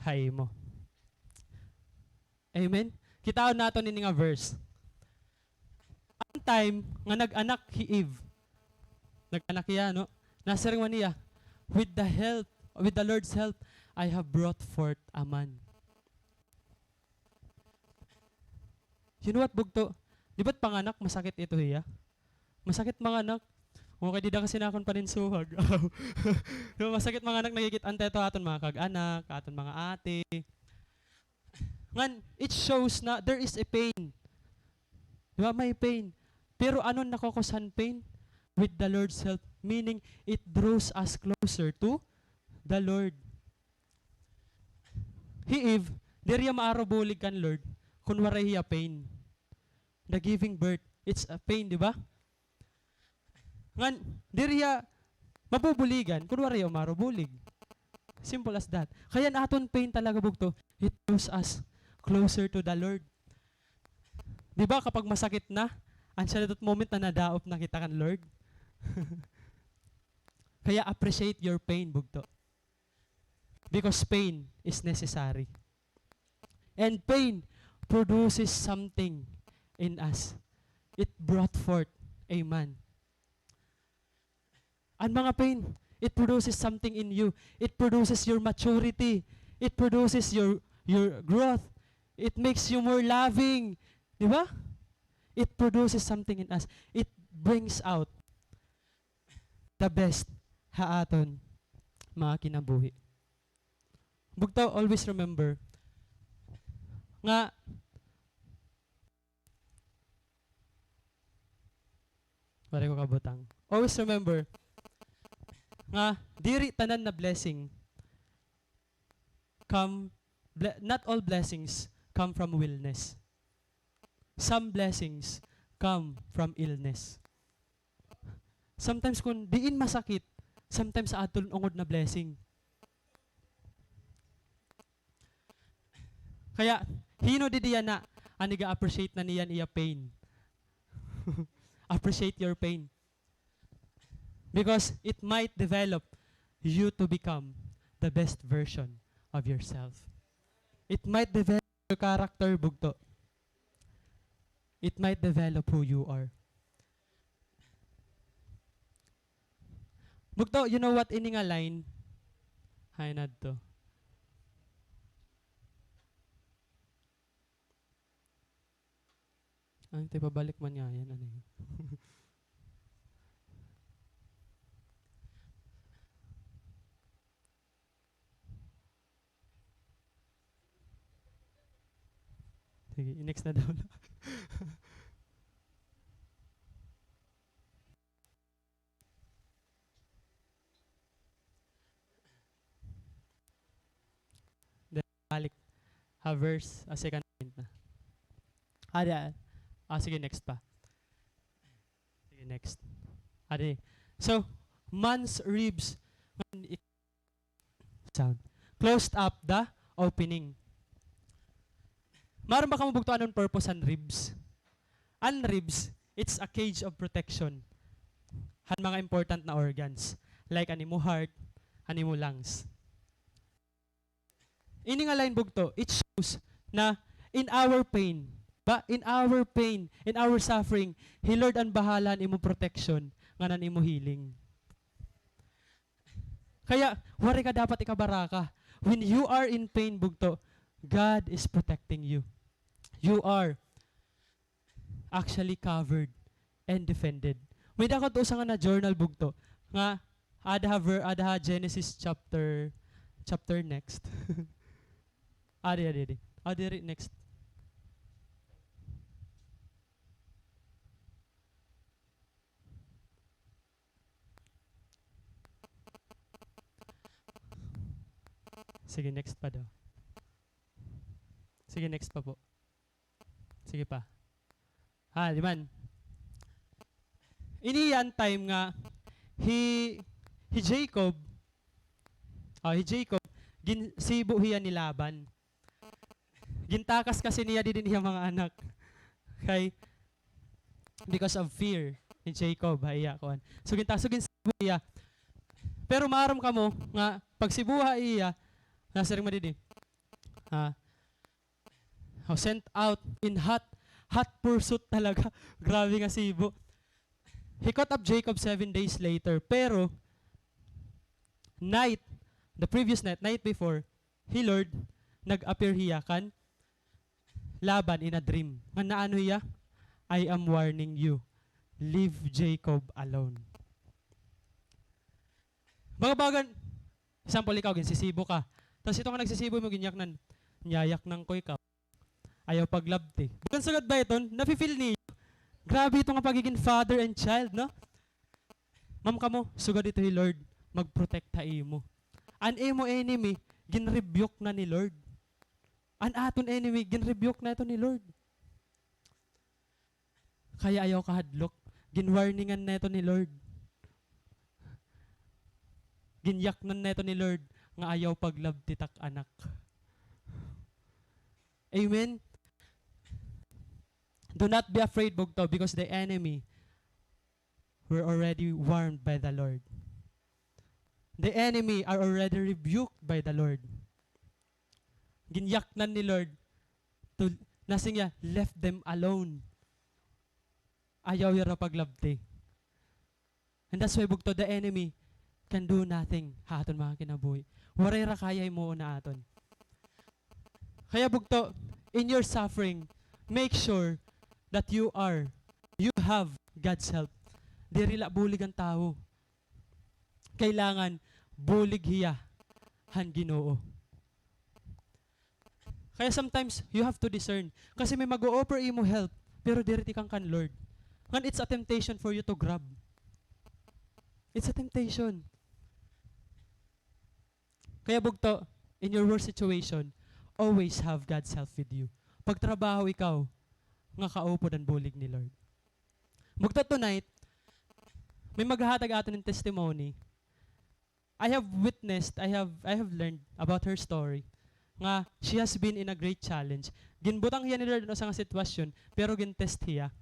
ha imo. Amen? Kitaon naton ini nga verse. An time nga nag-anak hi Eve, nag-anak hiya, no? Nasiring man hiya, "With the help, with the Lord's help, I have brought forth a man." You know what, bugto? Di ba't panganak, masakit ito hiya? Masakit manganak. Okay, dida kasi na akon paninsuhag. Di ba, masakit manganak, nakikit-an ta ito aton mga kag-anak, aton mga ate. Ngan, it shows na there is a pain. Di ba, may pain. Pero ano an nako-cause han pain? With the Lord's help. Meaning, it draws us closer to the Lord. Hi Eve, diri hiya maaro bulig kan Lord kon waray hiya pain. The giving birth, it's a pain, di ba? Ngan, diri hiya mabubuligan kon waray hiya umaro bulig. Simple as that. Kaya an aton pain talaga, bugto, it draws us closer to the Lord. Di ba, kapag masakit na, an siya na ito moment na nadaop na kita kan Lord? Kaya appreciate your pain, bugto. Because pain is necessary. And pain produces something in us. It brought forth a man. An mga pain, it produces something in you. It produces your maturity. It produces your, your growth. It makes you more loving. Di ba? It produces something in us. It brings out the best ha aton mga kinabuhi. Bugto, always remember nga, waray ko kabutang. Always remember nga diri tanan na blessing come, ble-, not all blessings come from willness. Some blessings come from illness. Sometimes kon diin masakit, sometimes sa adto ungod na blessing. Kaya, hin-o didi yana an iga-appreciate na niya an iya pain? Appreciate your pain. Because it might develop you to become the best version of yourself. It might develop your character, bugto. It might develop who you are. Bugto, you know what? Ini nga line. Hay, nadto. Ay, tay pabalik man nga yan. Ano yun? Sige, i-next na daw na. Then, balik. Ha verse, ah, second point na. Ah, di, ah. Ah, sige, next pa. Sige, next. Ah, di. So, man's ribs. Sound. Closed up the opening. Maaram ba kamo bugto ano an purpose han ribs? An ribs, it's a cage of protection han mga important na organs, like an imo heart, an imo lungs. Ini nga line bugto, it shows na in our pain, ba, in our pain, in our suffering, hi Lord an bahala han imo protection, ngan an imo healing. Kaya, waray ka dapat ikabaraka. When you are in pain, bugto, God is protecting you. You are actually covered and defended. May-ada ko adto usa nga na-journal, bugto, nga ada ha ver-, ada ha Genesis chapter, chapter next. Adi, adi, adi. Adi, adi, next. Sige, next pa daw. Sige, next pa po. Sige pa. Ha, di man. Ini an time nga hi, hi Jacob, ah, hi Jacob, ginsibo hiya ni Laban. Gintakas kasi niya didi an iya mga anak. Kay, because of fear ni Jacob, ha iya, kuan. So, ginta-, so, ginsibo hiya. Pero maaram kamo nga pagsibo ha iya, nasiring man didi. Ha? Oh, sent out in hot, hot pursuit talaga. Grabe nga sibo. He caught up Jacob seven days later. Pero, night, the previous night, night before, hi Lord, nag-appear hiya kan Laban in a dream. Nga naano hiya, "I am warning you. Leave Jacob alone." Mga bagan, example, ikaw, ginsisibo ka. Tas ito nga nagsisibo imo, ginyaknan. Nyayaknan ko ikaw. Ayaw paglabti. Bukan sugad ba iton? Nafi-feel niyo? Grabe ito nga pagiging father and child, no? Ma'am kamo, sugad ito hi Lord, mag-protect ha imo. An imo enemy, gin-rebuke na ni Lord. An aton enemy, gin-rebuke na ito ni Lord. Kaya ayaw kahadlok. Ginwarningan na ito ni Lord. Ginyaknan na ito ni Lord nga ayaw paglabti tak anak. Amen? Do not be afraid, bugto, because the enemy were already warned by the Lord. The enemy are already rebuked by the Lord. Ginyaknan ni Lord to, nasiring hiya, "Left them alone." Ayaw hira paglabti. And that's why, bugto, the enemy can do nothing ha aton mga kinabuhi. Waray hira kaya himuon ha aton. Kaya, bugto, in your suffering, make sure that you are, you have God's help. Diri la bulig an tawo. Kailangan bulig hiya han Ginoo. Kaya sometimes, you have to discern. Kasi may mag-o-offer imo help, pero diri tikang kan Lord. Ngan it's a temptation for you to grab. It's a temptation. Kaya bugto, in your worst situation, always have God's help with you. Pagtrabaho ikaw, nga kaupod an bulig ni Lord. Bugto tonight, may maghahatag aton hin testimony. I have witnessed, I have, I have learned about her story nga she has been in a great challenge. Ginbutang hiya ni Lord han usa nga sitwasyon, pero gin-test hiya.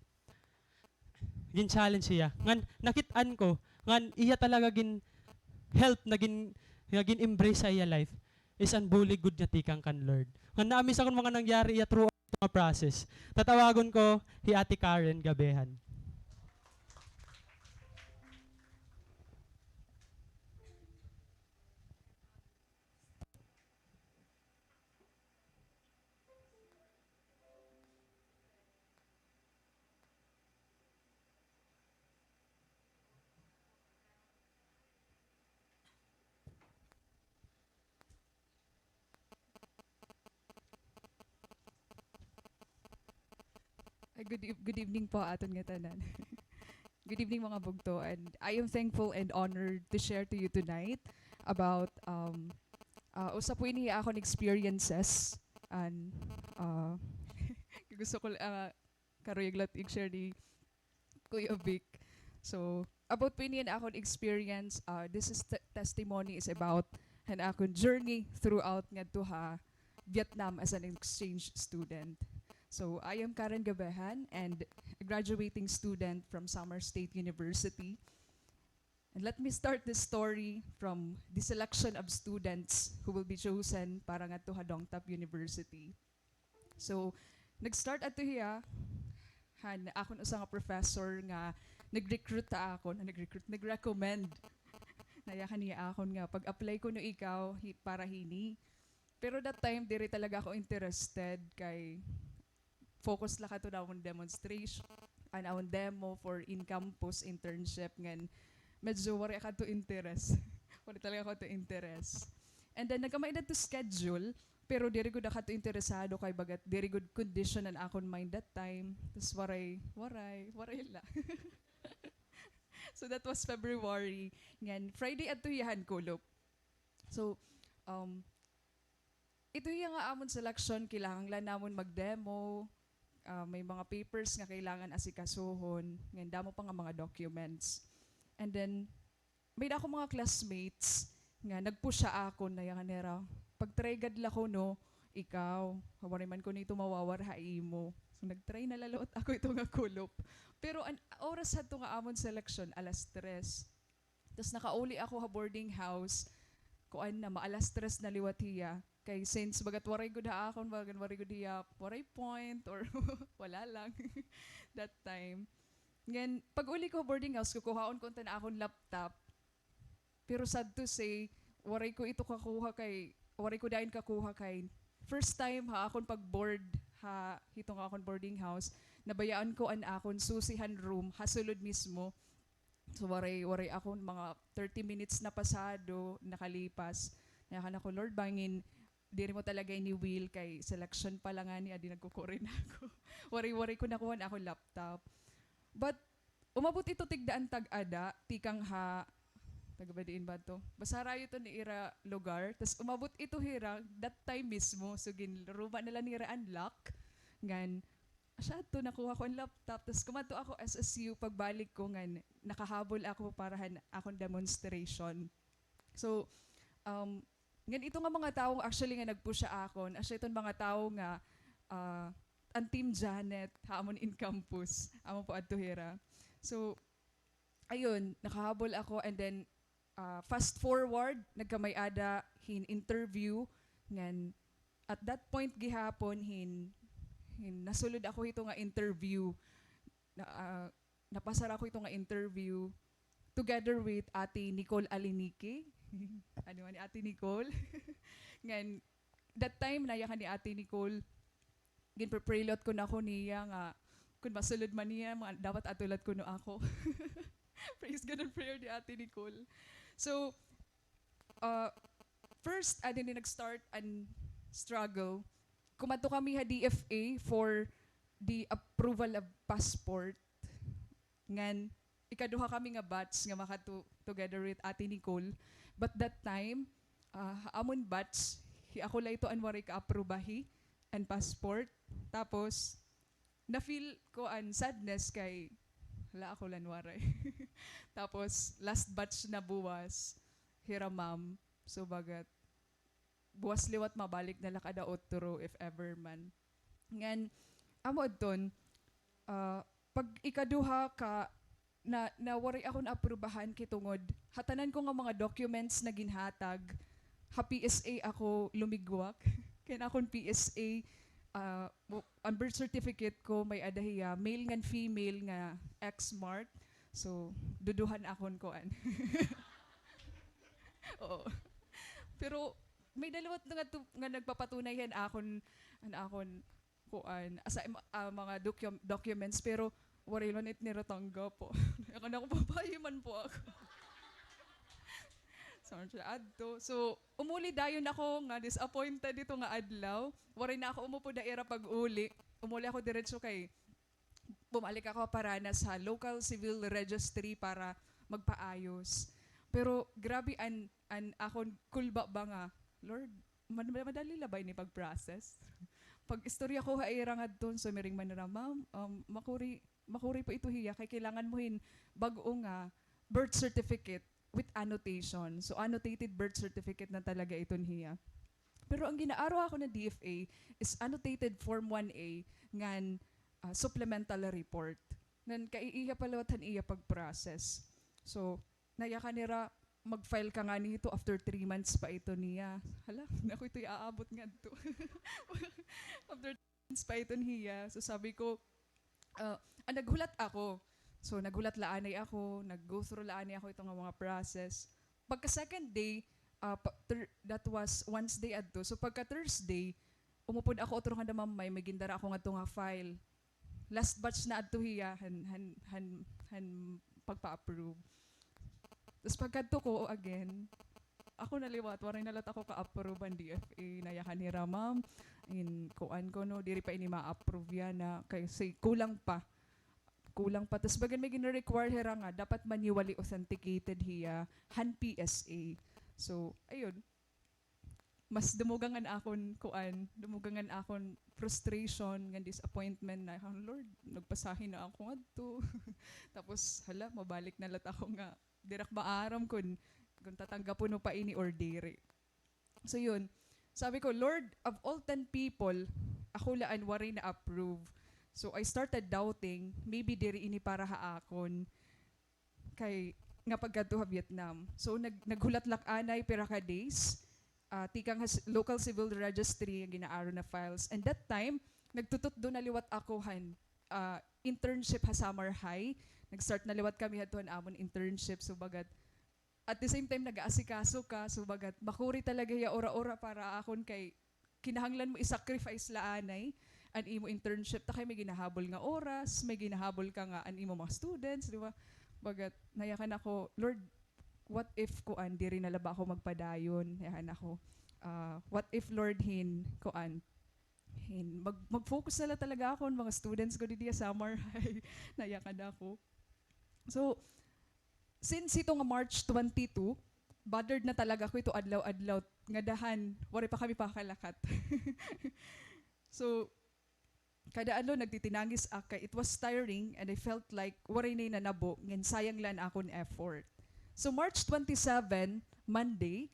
Gin-challenge hiya. Ngan nakit-an ko ngan iya talaga gin-help na gin-, nga gin-embrace ha iya life is an bulig gud nga tikang kan Lord. Ngan na-amaze ako han mga nangyari iya throughout nga process. Tatawagon ko hi Ate Karen Gabehan. Good eve-, good evening po aton ngatanan. Good evening, mga bugto, and I am thankful and honored to share to you tonight about, um, uh, usa po ini akon experiences and, uh, gusto ko, uh, karuyag la it i-share ni Kuya Vic. So, about po ini an akon experience, uh, this is t-, testimony is about an akon journey throughout ngadto ha Vietnam as an exchange student. So, I am Karen Gabehan and a graduating student from Samar State University. And let me start this story from the selection of students who will be chosen para ngadto ha Dongtap University. So, nag-start adto hiya han akon usa nga professor nga nag-recruit ha akon, nag-recruit, nag-recommend. Nayakan hiya akon nga pag-apply kuno ikaw hi-, para hini. Pero that time, diri talaga ako interested kay focus la kato na amon demonstration, an amon demo for in-campus internship ngan medyo waray kato interest. Waray talaga kato interest. And then, nagkamay-ada to schedule, pero diri gud ako kato interesado kay bagat diri gud condition an akon mind that time. Tas waray, waray, waray la. So that was February. Ngan, Friday adto hiya han kulop. So, um, ito hiya nga amon selection, kailangan la namon mag-demo, ah, may mga papers nga kailangan asikasuhon, ngan damo pa nga mga documents. And then, may-ada ako mga classmates nga nag-push ha akon, nayakan nira, "Pag-try gad la kuno ikaw, waray man kuno ito mawawar ha imo." So, nag-try na la liwat ako ito nga kulop. Pero an oras hadto nga amon selection, alas tres. Tas nakauli ako ha boarding house, kuan na, ma-alas tres na liwat hiya. Kay since bagat waray gud ha akon, bagat waray gud hiya, waray point or wala lang that time. Ngan, pag-uli ko ha boarding house, kukuhaon ko unta an akon laptop. Pero sad to say, waray ko ito kakuha kay, waray ko dayon kakuha kay first time ha akon pag-board ha hito nga akon boarding house, nabayaan ko an akon susi han room ha sulod mismo. So, waray, waray ako, mga thirty minutes na pasado, nakalipas. Nayakan ako, "Lord, bangin diri mo talaga ini-will kay selection pa la ngani, adi nagkukuri na ako." Waray, waray ko nakuha an akon laptop. But, umabot ito tigda an tag-ada, tikang ha, taga ba diin ba to? Basta harayo to ni ira lugar. Tas umabot ito hira, that time mismo. So, ginruma na la nira an lock. Ngan, asya adto, nakuha ko an laptop. Tas kumadto ako S S U, pagbalik ko ngan nakahabol ako para han akon demonstration. So, um, ngan ito nga mga tawo, actually, nga nag-push ha akon, asya iton mga tawo nga, ah, an Team Janet, ha amon in campus, amo po adto hira. So, ayun, nakahabol ako, and then, ah, fast forward, nagkamay-ada hin interview, ngan at that point gihapon hin, hin nasulod ako hito nga interview, na, ah, napasar ako hito nga interview together with Ate Nicole Aliniki. Ano man ni Ate Nicole? Ngan, that time, nayakan ni Ate Nicole, ginpe-pray liwat kuno ako niya nga, kun masulod man niya, ma-, dapat adto liwat kuno ako. Praise God and prayer ni Ate Nicole. So, uh, first, ano ni nag-start an struggle. Kumadto kami ha D F A for the approval of passport. Ngan, ikaduha kami nga batch nga makato-, together with Ate Nicole. But that time, ah, ha amon batch, hi ako la ito an waray kaaprubahi an passport. Tapos, na-feel ko an sadness kay, hala, ako la an waray. Tapos, last batch na buwas, hira ma'am. So, bagat, buwas liwat mabalik na la kada otro if ever man. Ngan, amo adton, ah, pag ikaduha ka, na, na waray ako naaprubahan kay tungod ha tanan ko nga mga documents na ginhatag, ha P S A ako lumigwak. Kay an akon P S A, ah, mo-, an birth certificate ko may-ada hiya, male ngan female nga X mark. So, duduhan akon kuan. Oo. Pero may-ada liwat na nga tu-, nga nagpapatunay han akon, an akon kuan, asa, ah, mga docu-, documents, pero waray man it nira tanggap po. Ako na, ako, babaye man po ako. So, siya adto. So, umuli dayon ako nga disappointed dito nga adlaw. Waray na ako umupod ha ira pag-uli. Umuli ako diretso kay bumalik ako ha Paranas ha local civil registry para magpaayos. Pero grabe an, an akon kulba ba nga, Lord, mad-, madali la ba ini pag-process? Pag-istorya ko ha ira ngadto, sumiring man hira, "Ma'am, um, makuri, makuri pa ito hiya, kay kailangan mo hin bag-o nga birth certificate with annotation." So, annotated birth certificate na talaga iton hiya. Pero an gin-aaro ha akon han D F A is annotated Form one A ngan, ah, supplemental report. Ngan kaiiha pa liwat han iya pag-process. So, nayakan nira, "Mag-file ka ngani hito after three months pa ito niya." Hala, ako ito iaabot ngadto. After three months pa iton hiya. So, sabi ko, ah, ah, naghulat ako. So, naghulat la anay ako, nag-go through la anay ako ito nga mga process. Pagka second day, ah, pa-, thir-, that was Wednesday adto. So, pagka Thursday, umupod ako utro nga damamay, may gindara ako ngadto nga file. Last batch na adto hiya, han, han, han, han pagpa-approve. Tas pagkadto ko, again, ako na liwat, waray na liwat ako ka-approve han D F A, nayakan hira, "Ma'am, in, kuan kuno, diri pa ini ma-approve yana, kay say, kulang pa." Kulang pa. Tas bagan may gina-require hira nga dapat manually authenticated hiya han P S A. So, ayun. Mas dumugang an akon kuan, dumugang an akon frustration ngan disappointment na, "Ah, Lord, nagpasahe na ako ngadto." Tapos, hala, mabalik na liwat ako nga, diri ak maaram kon, kon tatanggapon mo pa ini or diri. So, yun. Sabi ko, "Lord, of all ten people, ako la an waray na-approve." So, I started doubting, maybe diri ini para ha akon. Kay, nga pagkadto ha Vietnam. So, nag-, naghulat la ak anay pira ka days, ah, tikang ha s-, local civil registry nga gin-aaro na files. And that time, nagtututdo na liwat ako han, ah, internship ha Samar High. Nag-start na liwat kami hadto han amon internship. So, bagat, at the same time, nag-aasikaso ka. So, bagat, makuri talaga hiya ura-ura para akon kay kinahanglan mo i-sacrifice la anay an imo internship, ta kay may ginahabol nga oras, may ginahabol ka nga an imo mga students, di ba? Bagat, nayakan ako, "Lord, what if, kuan, diri na la ba ako magpadayon?" Nayakan ako, ah, "What if, Lord, hin, kuan, hin, mag-, mag-focus na la talaga ako an mga students ko didi ha Samar High?" Nayakan ako. So, since ito nga March twenty-two, bothered na talaga ako ito adlaw-adlaw, ngada han waray pa kami pakalakat. So, kada adlaw nagtitinangis ak kay it was tiring and I felt like waray na nanabo, ngan sayang la an akon effort. So, March twenty-seven, Monday,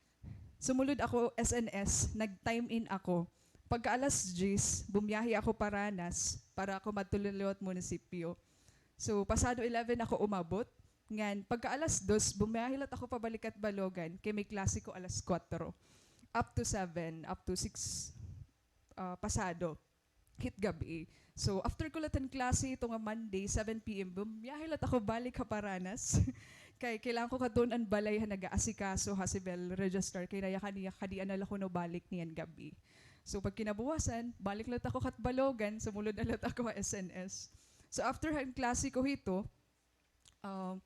sumulod ako S N S, nag-time in ako. Pagka alas diyes, bumiyahe ako Paranas para ako madto liwat munisipyo. So, pasado eleven ako umabot. Ngan, pagka alas dos, bumiyahe liwat ako pabalik Catbalogan, kay may klase ko alas kuwatro. Up to seven, up to six, ah, pasado. Hit gab-i. So, after ko liwat han klase, ito nga Monday, seven P M, bumiyahe liwat ako balik ha Paranas. Kay, kailangan ko kadto han balay han nag-aasikaso ha civil registrar. Kay nayakan niya, kadi-an na la kuno balik niyan gab-i. So, pagkinabuwasan, balik liwat ako Catbalogan, sumulod na liwat ako ha S N S. So, after han klase ko hito, ah,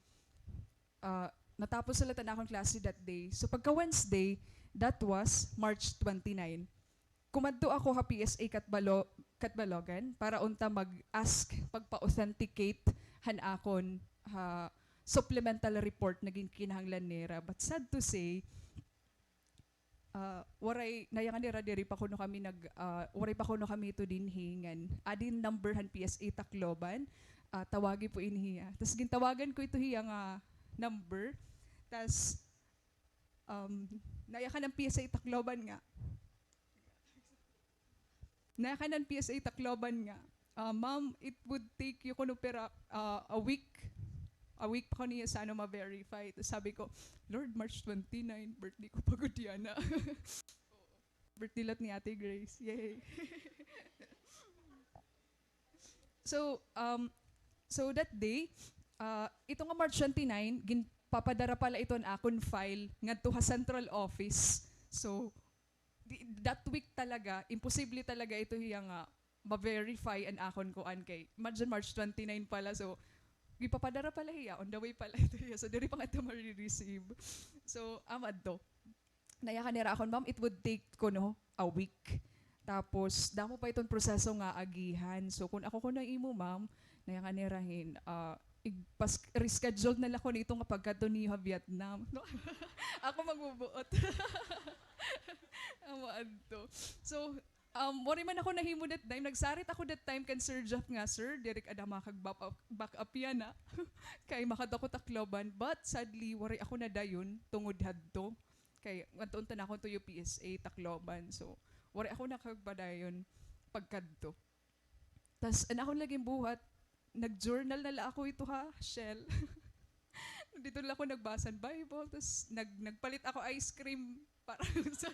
ah, natapos na liwat an akon klase that day. So, pagka Wednesday, that was March twenty-nine, kumadto ako ha P S A Catbalo-, Catbalogan para unta mag-ask pagpa-authenticate han akon ha supplemental report nga ginkinahanglan nira. But sad to say, ah, waray, nayakan nira diri pa kuno kami nag-, ah, waray pa kuno kami ito dinhi ngan adi an number han P S A Tacloban, ah, tawagi po ini hiya. Tas gintawagan ko ito hiya nga number. Tas, um, nayakan an P S A Tacloban nga, nayakan an P S A Tacloban nga, "Ah, ma'am, it would take you kuno pira, ah, a week. A week pa kuno hiya sa ano ma-verify." Tas sabi ko, "Lord, March twenty-nine, birthday ko pa gud yana." Birthday liwat ni Ate Grace. Yay! So, um, so that day, ah, ito nga March twenty-nine, ginpapadara pa la ito an akon file ngadto ha central office. So, di, that week talaga, imposible talaga ito hiya nga ma-verify an akon kuan kay, imagine, March twenty-nine pa la, so, gipapadara pa la hiya, on the way pa la ito hiya, so, diri pa nga ito mare-receive. So, amo adto. Nayakan nira akon, "Ma'am, it would take kuno a week. Tapos, damo pa iton proseso nga agihan. So, kun ako kuno imo, ma'am, Nayakan nira hin, ah, igpas-, reschedule na la kuno ito nga pagkadto niyo ha Vietnam. No? Ako magbubuot. Amo adto. So, um, waray man ako nahimo that time. Nagsarit ako that time kan Sir Jeff nga, "Sir, diri ka ada makag-back up, back up yana." Kay makadto ako Tacloban. But sadly, waray ako nadayon tungod hadto. Kay ngadto unta na ako to U P S A Tacloban. So, waray ako nakagpadayon pagkadto. Tas an akon la ginbuhat, nag-journal na la ako ito ha Shell. Didto la ako nagbasa hin Bible, tas nag-, nagpalit ako ice cream para sa,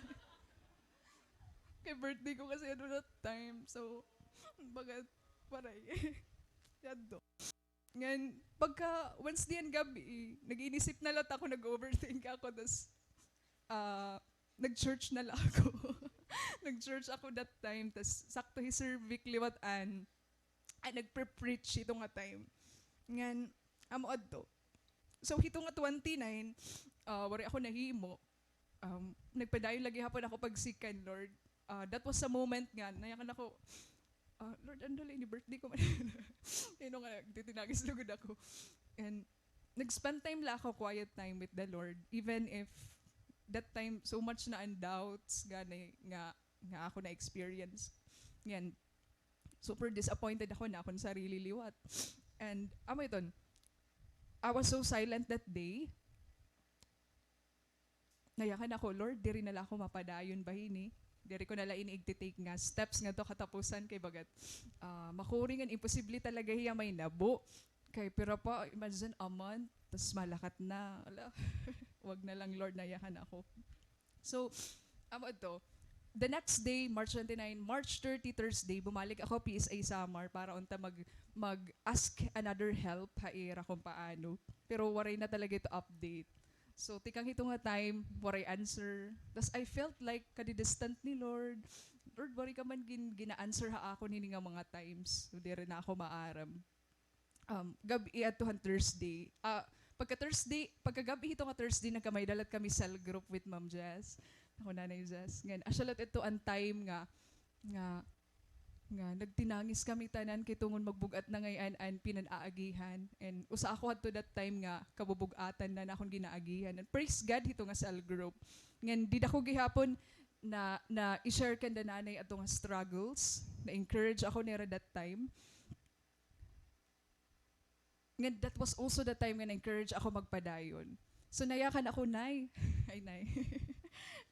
kay birthday ko kasi ano that time. So, baga, waray. Yadto. Ngan, pagka, once diyan gab-i, nag-inisip na la ako, nag-overthink ako, tas, ah, nag-church na la ako. Nag-church ako that time, tas sakto hi Sir Vic liwat an, ay, nagpre-preach hito nga time. Ngan, amo adto. So, hito nga twenty-nine, ah, waray ako nahimo. Um, nagpadayon la gihapon ako pag-seek kan Lord. Ah, that was a moment nga, nayakan ako, ah, "Lord, ano la ini, birthday ko man." Yun nga, nagtitinagis lugod ako. And nag-spend time la ako, quiet time with the Lord, even if that time so much na an doubts nga, nga, nga ako na-experience. Yan. Super disappointed ako na akon sarili liwat. And, amo iton, I was so silent that day. Nayakan ako, "Lord, diri na la ako mapadayon ba hini? Diri ko na la ini igti-take nga steps ngadto katapusan kay bagat, ah, makuri ngan imposible talaga hiya mahinabo." Kay pira pa, imagine a month, tas malakat na. Ala, wag na lang, Lord, nayakan ako. So, amo adto. The next day, March twenty-nine, March thirty, Thursday, bumalik ako P S A Samar para unta mag-, mag-ask another help ha ira kung paano. Pero waray na talaga ito update. So, tikang hito nga time, waray answer. Tas I felt like kadi-distant ni Lord. Lord, waray ka man gin-, gina-answer ha akon hini nga mga times. So, diri na ako maaram. Um, gab-i adto han Thursday. Ah, pagka Thursday, pagka gab-i hito nga Thursday, nagkamay-ada la kami cell group with Ma'am Jess. Ako, Nanay Jess. Ngan, asya la ito an time nga, nga, nga nagtinangis kami tanan kay tungod magbug-at na ngay-an an pinan-aagihan. And usa ako hadto that time nga kabubug-atan na an akon ginaagihan. And praise God hito nga cell group. Ngan, dida ko gihapon na, na-i-share kanda nanay adto nga struggles. Na-encourage ako nira that time. Ngan that was also the time nga na-encourage ako magpadayon. So, nayakan ako, "Nay," ay, "Nay."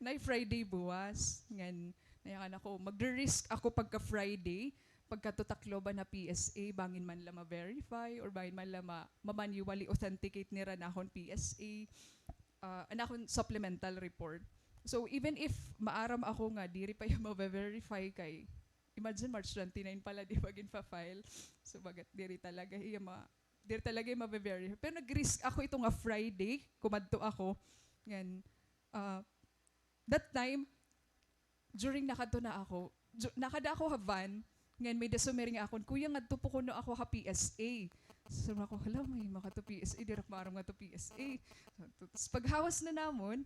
"Nay, Friday buwas." Ngan, nayakan ako, "Magre-risk ako pagka Friday, pagkadto Tacloban ha P S A, bangin man la ma-verify, or bangin man la ma-, ma-manually authenticate nira an akon P S A, ah, an akon supplemental report." So, even if maaram ako nga diri pa hiya ma-verify kay imagine, March twenty-nine pa la, di ba, ginfa-file. So, bagat diri talaga hiya ma-, diri talaga hiya mabe-verify. Pero nag-risk ako ito nga Friday, kumadto ako. Ngan, ah, that time, during nakadto na ako, du-, nakada ako ha van, ngan may-ada sumiring ha akon, "Kuya, ngadto po kuno ako ha P S A." So, ako, "Hala, may makadto P S A, diri ak maaram ngadto P S A." So, tapos paghawas na namon,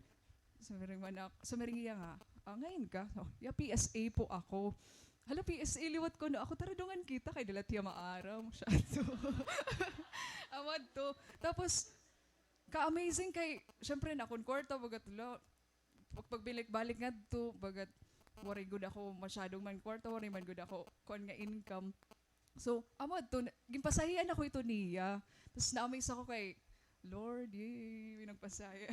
sumiring man ak-, sumiring hiya nga, "Ah, ngain ka?" So, "Ya, P S A po ako." "Hala, P S A liwat kuno ako, tara dungan kita kay diri la hiya maaram." Siya to. Amo adto. Tapos, ka-amazing kay, syempre, an akon kwarta, bagat la, pag-, pagbalik-balik ngadto, bagat, waray gud ako masyadong man kwarta, waray man gud ako, kuan nga income. So, amo adto, na-, ginpasahian ako ito niya. Tas na-amaze ako kay, "Lord, yay, may nagpasahi."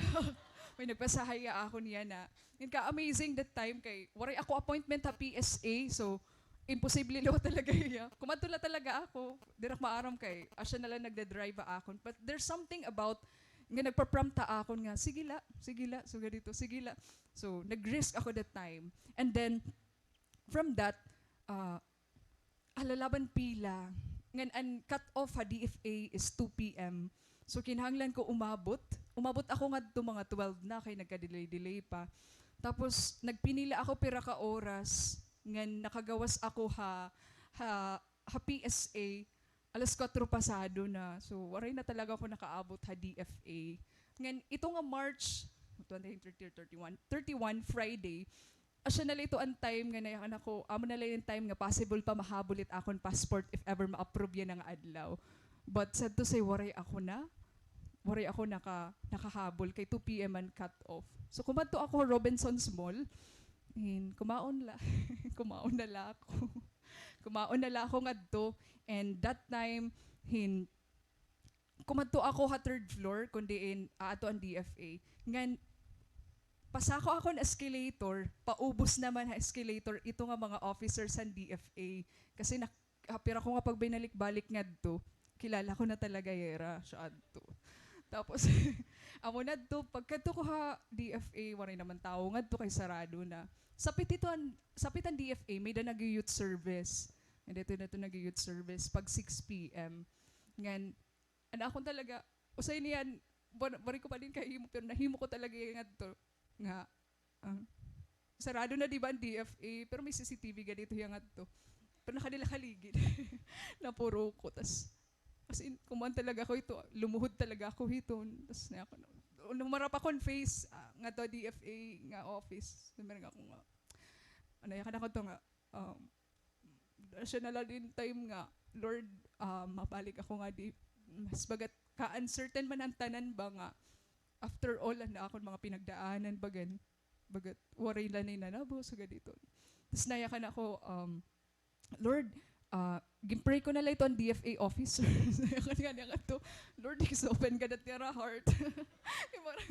May nagpasahi ha akon yana. Ngan ka-amazing that time kay waray ako appointment ha P S A, so imposible liwat talaga hiya. Kumadto la talaga ako. Diri ak maaram kay asya na la nagda-drive ha akon. But there's something about nga nagpa-prompt ha akon nga, "Sige la, sige la, sugad hito, sige la." So, nag-risk ako that time. And then, from that, ah, hala, laban pila. Ngan an cut-off ha D F A is two P M. So, kinahanglan ko umabot. Umabot ako ngadto mga twelve na kay nagka-delay-delay pa. Tapos, nagpinila ako pira ka oras ngan nakagawas ako ha, ha, ha P S A alas kuwatro pasado na. So, waray na talaga ako nakaabot ha D F A. Ngan, ito nga March twenty, thirty, thirty-one, thirty-one, Friday, asya na la ito an time nga nayakan ako, amo na la ini an time nga possible pa mahabol it akon passport if ever ma-approve yana nga adlaw. But sad to say, waray ako na, waray ako naka-, nakahabol kay two P M an cut off. So, kumadto ako Robinsons Mall, hin, kumaon la, kumaon na la ako. Kumaon na la ako ngadto, and that time, hin, kumadto ako ha third floor, kon diin aadto an D F A. Ngan, pasako ako han escalator, paubos naman ha escalator, ito nga mga officers han D F A. Kasi nak-, ha pira ko nga pagbinalik-balik ngadto, kilala ko na talaga hira, siya adto. Tapos, amo na adto, pagkadto ko ha D F A, waray naman tawo ngadto kay sarado na. Sapit ito an, sapit an D F A, may-ada nag-youth service. May-ada ito na ito nag-youth service pag six P M. Ngan, an akon talaga, usahay niyan, bar-, bari ko pa din kahimo, pero nahimo ko talaga hiya ngadto nga, ah, sarado na, di ba, an D F A, pero may C C T V gad ito hiya ngadto. Pero nakadila kaligid. Napuro ko, tas, as in, kuman talaga ako ito, lumuhod talaga ako hiton, tas na ako, humarap ako hin face, ah, ngadto D F A nga office. Sabi nga ako nga, ano, yakan ako to nga, um, siya na la din time nga, Lord, ah, mabalik ako ngadi, mas bagat ka-uncertain man an tanan ba nga, after all, an akon mga pinagdaanan, bagan, bagat waray la ni nanabo, sugad iton. Tas nayakan ako, um, Lord, ah, gin-pray ko na la ito an D F A officer. Nayakan nga niya ngadto, Lord, please open gad it ira heart. Kay para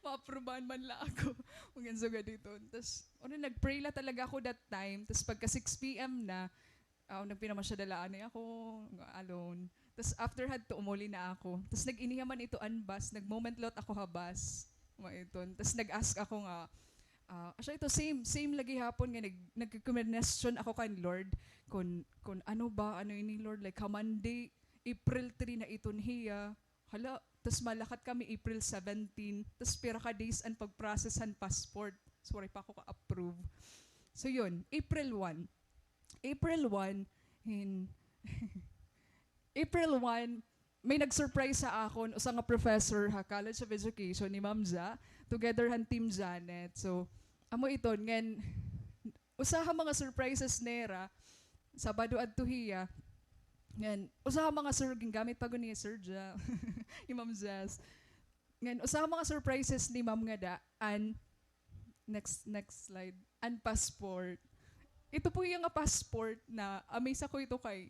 maaprubahan man la ako. Mga sugad iton. Tas, ano, nag-pray la talaga ako that time. Tas pagka six P M na, ah, nagpinamasyada la anay ako, nga alone. Tas after hadto, umuli na ako. Tas nag-iniha man ito an bus, nag-moment lot ako ha bus. Maiton. Tas nag-ask ako nga, ah, asya ito, same, same la gihapon nga nag-, nagkikwestiyon ako kan Lord kon, kon ano ba, ano ini, Lord, like, ha Monday, April three na iton hiya. Hala, tas malakat kami April seventeen, tas pira ka days an pag-process han passport. So, waray pa ako ka-approve. So, yun, April one. April one, hin-, April one, may nag-surprise ha akon, usa nga professor ha College of Education, ni Ma'am Ja, together han Team Janet. So, amo iton, ngan, usa ha mga surprises nira, Sabado adto hiya. Ngan, usa ha mga sur-, gingamit pa gud ni Sir Ja, ni Ma'am Jazz. Ngan, usa ha mga surprises ni Ma'am ngada, an, next, next slide, an passport. Ito po hiya nga passport na, amaze ako ito kay,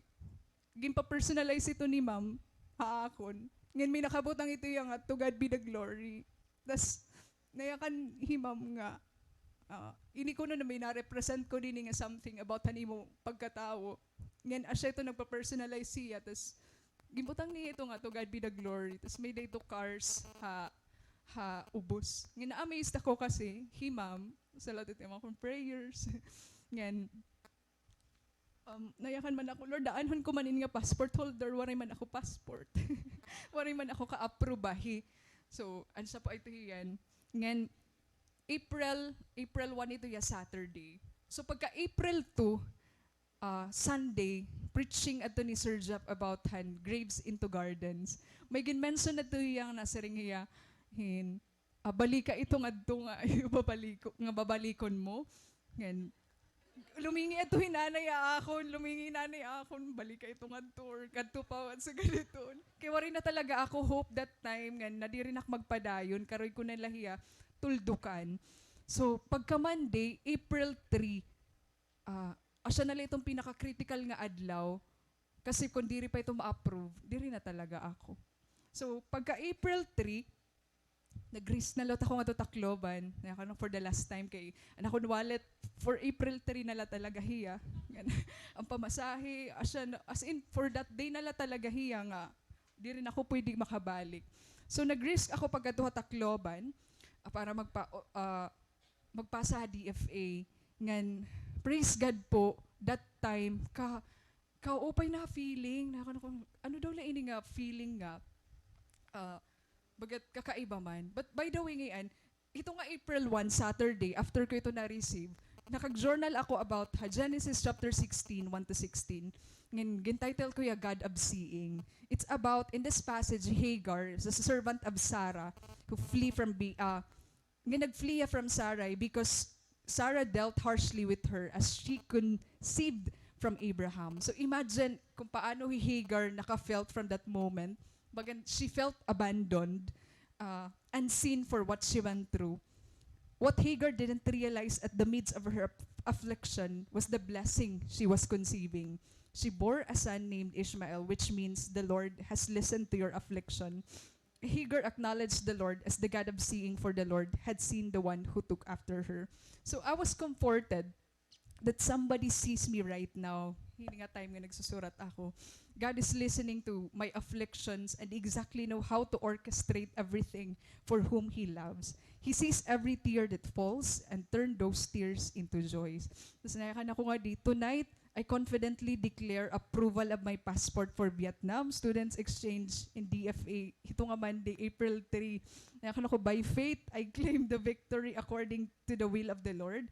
ginpa-personalize ito ni Ma'am ha akon. Ngan, may nakabutang ito hiya nga, "To God be the glory." Tas, nayakan hi Ma'am nga, ah, ini kuno na may na-represent ko dinhi nga something about han imo pagkatawo. Ngan, asya ito nagpa-personalize hiya, tas ginbutang niya ito nga, "To God be the glory." Tas may-ada ito cars ha, ha ubos. Ngan, na-amaze ako kasi, hi Ma'am, salamat it imo akon prayers. Ngan, Um, nayakan man ako, "Lord, aanhon ko man ini nga passport holder, waray man ako passport." Waray man ako kaaprubahi. So, ano sa po ito hiyan? Ngan, April, April one ito hiya, Saturday. So, pagka April two, ah, Sunday, preaching adto ni Sir Jeff about han Graves into Gardens. May gin-mention adto hiya nga nasiring hiya hin, ah, balika ito ngadto nga babaliko-, nga babalikon mo. Ngan, lumingi adto hi nanay ha akon, lumingi nanay ha akon, balika ito ngadto or kadto pa, sugad iton. Kay waray na talaga ako hope that time, ngan nadiri na ak magpadayon, karuyag ko na la hiya tuldukan. So, pagka Monday, April three, ah, asya na la iton pinaka-critical nga adlaw, kasi kon diri pa ito ma-approve, diri na talaga ako. So, pagka April three, nag-risk na liwat ako ngadto Tacloban. Nayakan for the last time kay an akon wallet for April three na la talaga hiya. An pamasahe, asya na, as in, for that day na la talaga hiya nga diri na ako pwede makabalik. So, nag-risk ako pagkadto ha Tacloban, ah, para magpa-, ah, magpasa ha D F A. Ngan, praise God po, that time, ka-, kaupay na feeling. Nayakan ako, ano daw la ini nga feeling nga, ah, bagat kakaiba man. But by the way, ngay-an, ito nga April one, Saturday, after ko ito na-receive, nakag-journal ako about ha Genesis chapter sixteen, one to sixteen. Ngin, gin-title ko hiya God of Seeing. It's about, in this passage, Hagar, the servant of Sarah, who flee from Be-, ah, nga nag-flee hiya from Sarai because Sarah dealt harshly with her as she conceived from Abraham. So imagine kung paano hi Hagar naka-felt from that moment. Bagan, she felt abandoned, uh, unseen for what she went through. What Hagar didn't realize at the midst of her aff-, affliction was the blessing she was conceiving. She bore a son named Ishmael, which means the Lord has listened to your affliction. Hagar acknowledged the Lord as the God of seeing, for the Lord had seen the one who took after her. So I was comforted that somebody sees me right now. Hini nga time nga nagsusurat ako. God is listening to my afflictions and exactly know how to orchestrate everything for whom He loves. He sees every tear that falls and turn those tears into joys. Tapos nayakan ako nga di, tonight, I confidently declare approval of my passport for Vietnam, students exchange in D F A. Hito nga Monday, April three. Nayakan ako, by faith, I claim the victory according to the will of the Lord.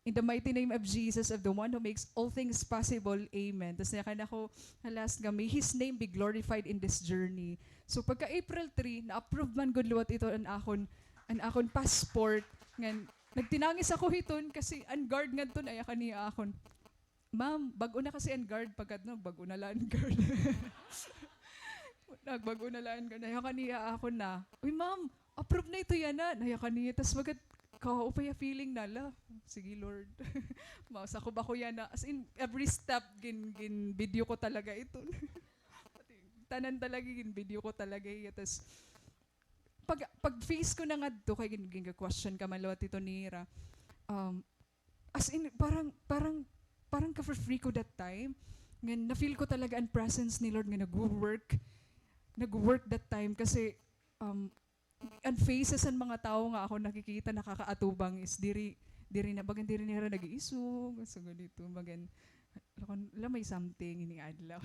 In the mighty name of Jesus, of the one who makes all things possible, amen. Tapos nayakan ako, halas nga, may His name be glorified in this journey. So pagka April three, na-approve man gud liwat ito an akon, an akon passport. Ngan, nagtinangis ako hiton kasi an guard ngadto, nayakan niya akon, "Ma'am, bag-o na kasi an guard." Pagkadto, nagbag-o na la an guard. Nagbag-o na la an guard. Nayakan niya akon na, "Uy, ma'am, approve na ito yana." Nayakan niya. Tas bagat, kaupay feeling na la. Sige, Lord. Mausakop ako yana. As in, every step, gin, gin-video ko talaga ito. Pati, tanan talaga, gin-video ko talaga iya. Tas, pag, pag-face ko na ngadto, kay gin-, gin-question ka man liwat ito nira. Um, as in, parang, parang, parang ka-free ko that time. Ngan, na-feel ko talaga an presence ni Lord nga nagwo-work. Nagwo-work that time kasi, um, an faces an mga tawo nga akon nakikita, nakakaatubang is diri, diri na, bagan diri nira nag-iisog, so ganito, bagan, lakon, la may something ini adlaw.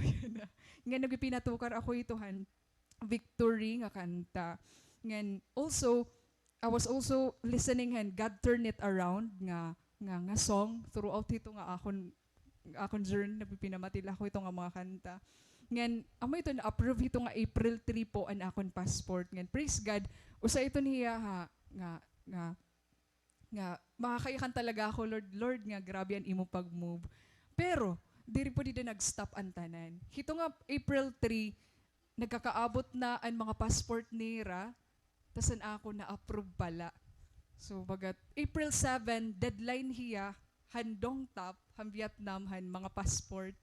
Ngan nagpinatukar ako ito han Victory nga kanta. Ngan also, I was also listening han God Turn It Around nga, nga, nga song throughout hito nga akon, akon journey, nagpipinamati la ako hito nga mga kanta. Ngan, amo ito na-approve hito nga April three po an akon passport. Ngan, praise God, usa ito niya ha, nga, nga, nga makakayakan talaga ako, Lord, Lord, nga grabe an imo pag-move. Pero, diri po dida nag-stop an tanan. Hito nga April three, nagkakaabot na an mga passport nira, tas an akon na-approve pa la. So, bagat April seven, deadline hiya, han Dong Thap, han Vietnam, han mga passport.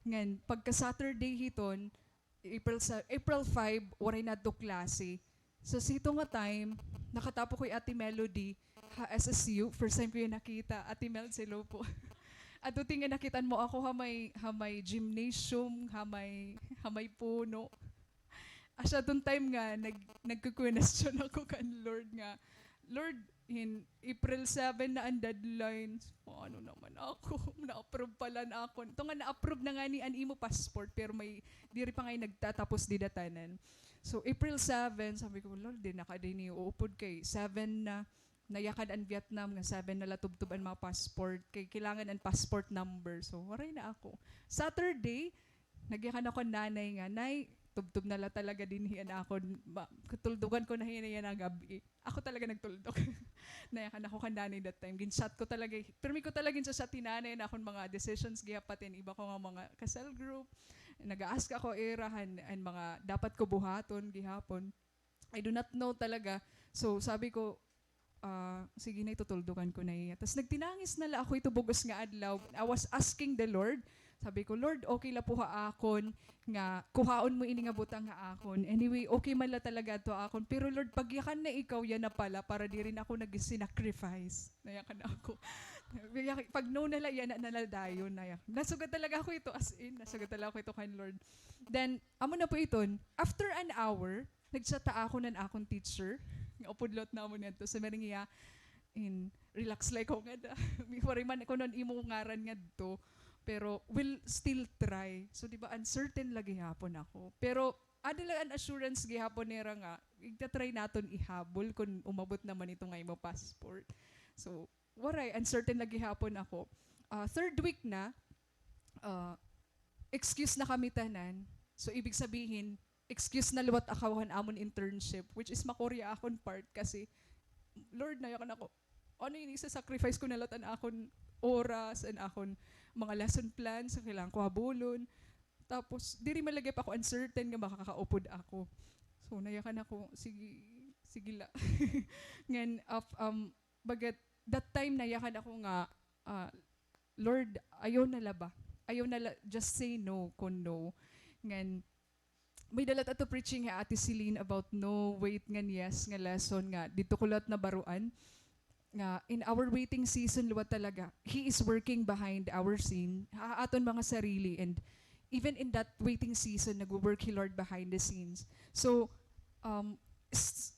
Ngan, pagka Saturday hiton, April sa, April five, waray nadto klase. So, sa hito nga time, nakatapo ko hi Ate Melody, ha S S U, first time ko hiya nakita. Ate Mel, hello po. Adto ti nga nakit-an mo ako ha may, ha may gymnasium, ha may, ha may puno. Asya adton time nga nag-, nagkukuwestiyon ako kan Lord nga, "Lord, hin April seven na an deadline. Paano naman ako? Na-approve pa la an akon." Ito nga na-approve na ngani an imo passport, pero may, diri pa ngay nagtatapos dida tanan. So, April seven, sabi ko, "Lord, di na ka dinhi uupod kay seven na." Nayakan an Vietnam nga seven na la tubtob an mga passport. Kay kailangan an passport number. So, waray na ako. Saturday, nagyakan ako han nanay nga, "Nay, tubtob na la talaga dinhi an akon, ma-, katuldukan ko na hiya yana gab-i." Ako talaga nagtuldok. Nayakan ako kan nanay that time. Gin-chat ko talaga. Pirmi ko talaga gin-chat hi nanay an akon mga decisions gihapon, pati an iba ko nga mga ka-cell group. Nag-a-ask ako ira han, han mga dapat ko buhaton gihapon. I do not know talaga. So, sabi ko, ah, sige na, itutuldukan ko na iya. Tas nagtinangis na la ako ito bug-os nga adlaw. I was asking the Lord. Sabi ko, "Lord, okay la po ha akon nga kuhaon mo ini nga butang ha akon. Anyway, okay man la talaga adto ha akon. Pero Lord, pag yakan na ikaw, yana pa la, para diri na ako nag-sinacrifice." Nayakan ako. Pag no na la, yana na la dayon, nayak. Nasugad talaga ako ito, as in, nasugad talaga ako ito kan Lord. Then, amo na po iton, after an hour, nag-chat ha akon an akon teacher, nga upod liwat namon ngadto. Sabi niya, in, "Relax la ikaw ngada. Waray man kuno an imo ngaran ngadto, pero we'll still try." So, di ba, uncertain la gihapon ako. Pero, ada la an assurance gihapon nira nga, igta-try naton ihabol kon umabot naman ito nga imo passport. So, waray, uncertain la gihapon ako. Ah, third week na, ah, excuse na kami tanan. So, ibig sabihin, excuse na liwat ako han amon internship, which is makorya akon part kasi, "Lord, nayakan ako. ano ini, isa-sacrifice ko na la it an akon oras, an akon mga lesson plans nga kailangan ko habulon. Tapos, diri man la gihap ako uncertain nga makakaupod ako. So, nayakan ako, sige, sige la. Ngan, af-, um, bagat, that time, nayakan ako nga, ah, Lord, ayaw na la ba? Ayaw na la, just say no kon no. Ngan, may-ada la it adto preaching hi Ate Celine about no, wait, ngan yes nga lesson nga didto ko la it nabaroan nga in our waiting season liwat talaga, He is working behind our scene, ha aton mga sarili, and even in that waiting season, nagwo-work hi Lord behind the scenes. So, um, s-,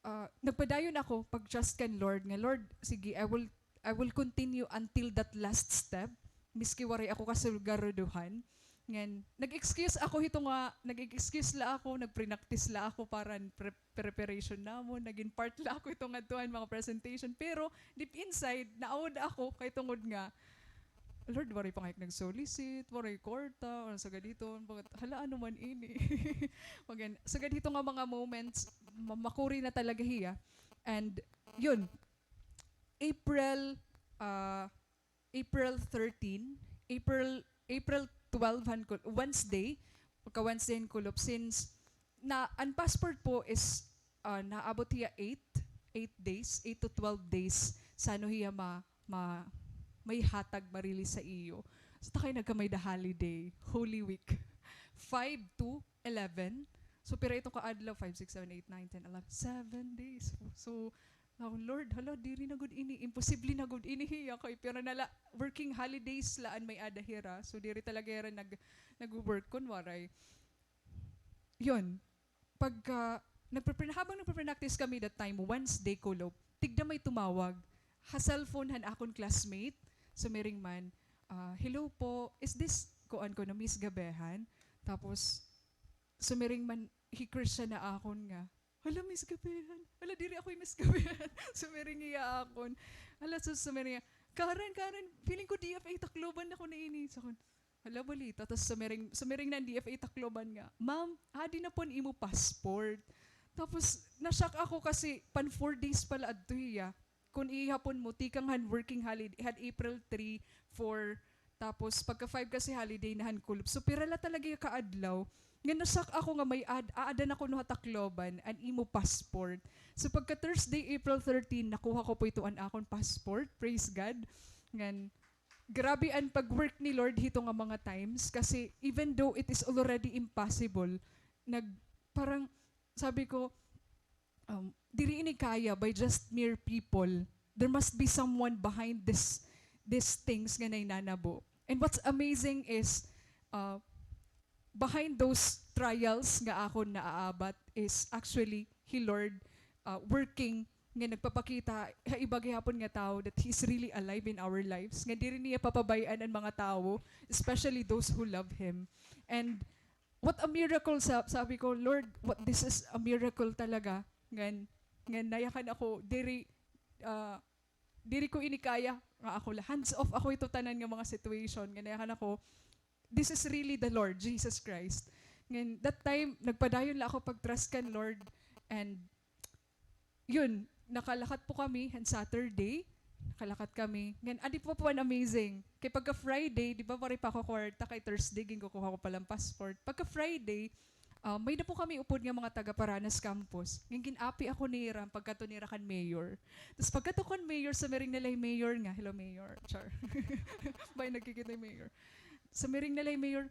ah, nagpadayon ako pag-trust kan Lord, nga, "Lord, sige, I will, I will continue until that last step, miski waray ako kasiguraduhan." Ngan, nag-excuse ako hito nga, nag-excuse la ako, nag-practice la ako para pre-, preparation namon, nagin part la ako hito ngadto han mga presentation, pero deep inside, naawod ako kay tungod nga, Lord, waray pa nga hik nag-solicit, waray kwarta, o sagad hito, bakit, hala, ano man ini? Magan-, sagad hito nga mga moments, ma-, makuri na talaga hiya. And, yun, April, ah, April thirteen, April, April twelve han kul-, Wednesday, pagka Wednesday han kulop, since na, an passport po is, ah, naabot hiya eight, eight days, eight to twelve days, sano hiya ma-, ma-, maihatag, ma-release sa iyo. So, ta kay nagkamay-ada holiday, Holy Week, five to eleven. So, pira ito ka adlaw? Five, six, seven, eight, nine, ten, eleven. Seven days. So, ako, Lord, hala, diri na gud ini. Imposible na gud ini hiya kay pira na la, working holidays la an may-ada hira. So, diri talaga hira nag-, nag-work kun waray. Yun. Pagka, nagpre-, habang nagpe-practice kami that time, Wednesday kulop, tigda may tumawag ha cellphone han akon classmate. Sumiring man, ah, "Hello po, is this," kuan kuno, "Miss Gabehan?" Tapos, sumiring man, hi-crush siya na akon nga, "Hala, Miss Gabehan. Hala, diri ako hi Miss Gabehan." Sumiring hiya akon. Hala, sus, sumiring hiya, "Karen, Karen, feeling ko D F A Tacloban ako na ini." Sakon, hala, balita. Tapos sumiring, sumiring na an D F A Tacloban nga, "Ma'am, adi na po an imo passport." Tapos, na-shock ako kasi pan four days pala adto hiya. Kun ihapon mo, tikang han working holiday, had April three, four, tapos pagka five kasi holiday na han kulop. So, pira la talaga ka adlaw. Nga na-shock ako nga may ad-, aada na kuno ha Tacloban an imo passport. So, pagka Thursday, April thirteen, nakuha ko po ito an akon passport. Praise God. Ngan, grabe an pag-work ni Lord hito nga mga times. Kasi even though it is already impossible, nag-, parang, sabi ko, um, diri ini kaya by just mere people. There must be someone behind this, these things nga nahinanabo. And what's amazing is, uh, behind those trials nga akon naaabat is actually hi Lord, uh, working, nga nagpapakita ha iba gihapon nga tawo that He is really alive in our lives. Nga diri niya papabay-an an mga tawo, especially those who love Him. And what a miracle, sa-, sabi ko, "Lord, what, this is a miracle talaga." Ngan, ngan nayakan ako, diri, ah, diri ko ini kaya nga ako la. Hands off ako hito tanan nga mga situation. Ngan nayakan ako, "This is really the Lord Jesus Christ." Ngan that time, nagpadayon la ako pag-trust kan Lord. And yun, nakalakat po kami han Saturday. Nakalakat kami. Ngan, adi po po an amazing. Kay pagka Friday, di ba, waray pa ako kwarta, kay Thursday, ginkukuha ko pa la an passport. Pagka Friday, ah, may-ada po kami upod nga mga taga Paranas Campus. Ngan gin-api ako nira, pagkadto nira kan mayor. Tas pagkadto kan mayor, sumiring na la hi mayor nga, "Hello, mayor." Char. Bay, nagkikita hi mayor. Sumiring na la hi mayor,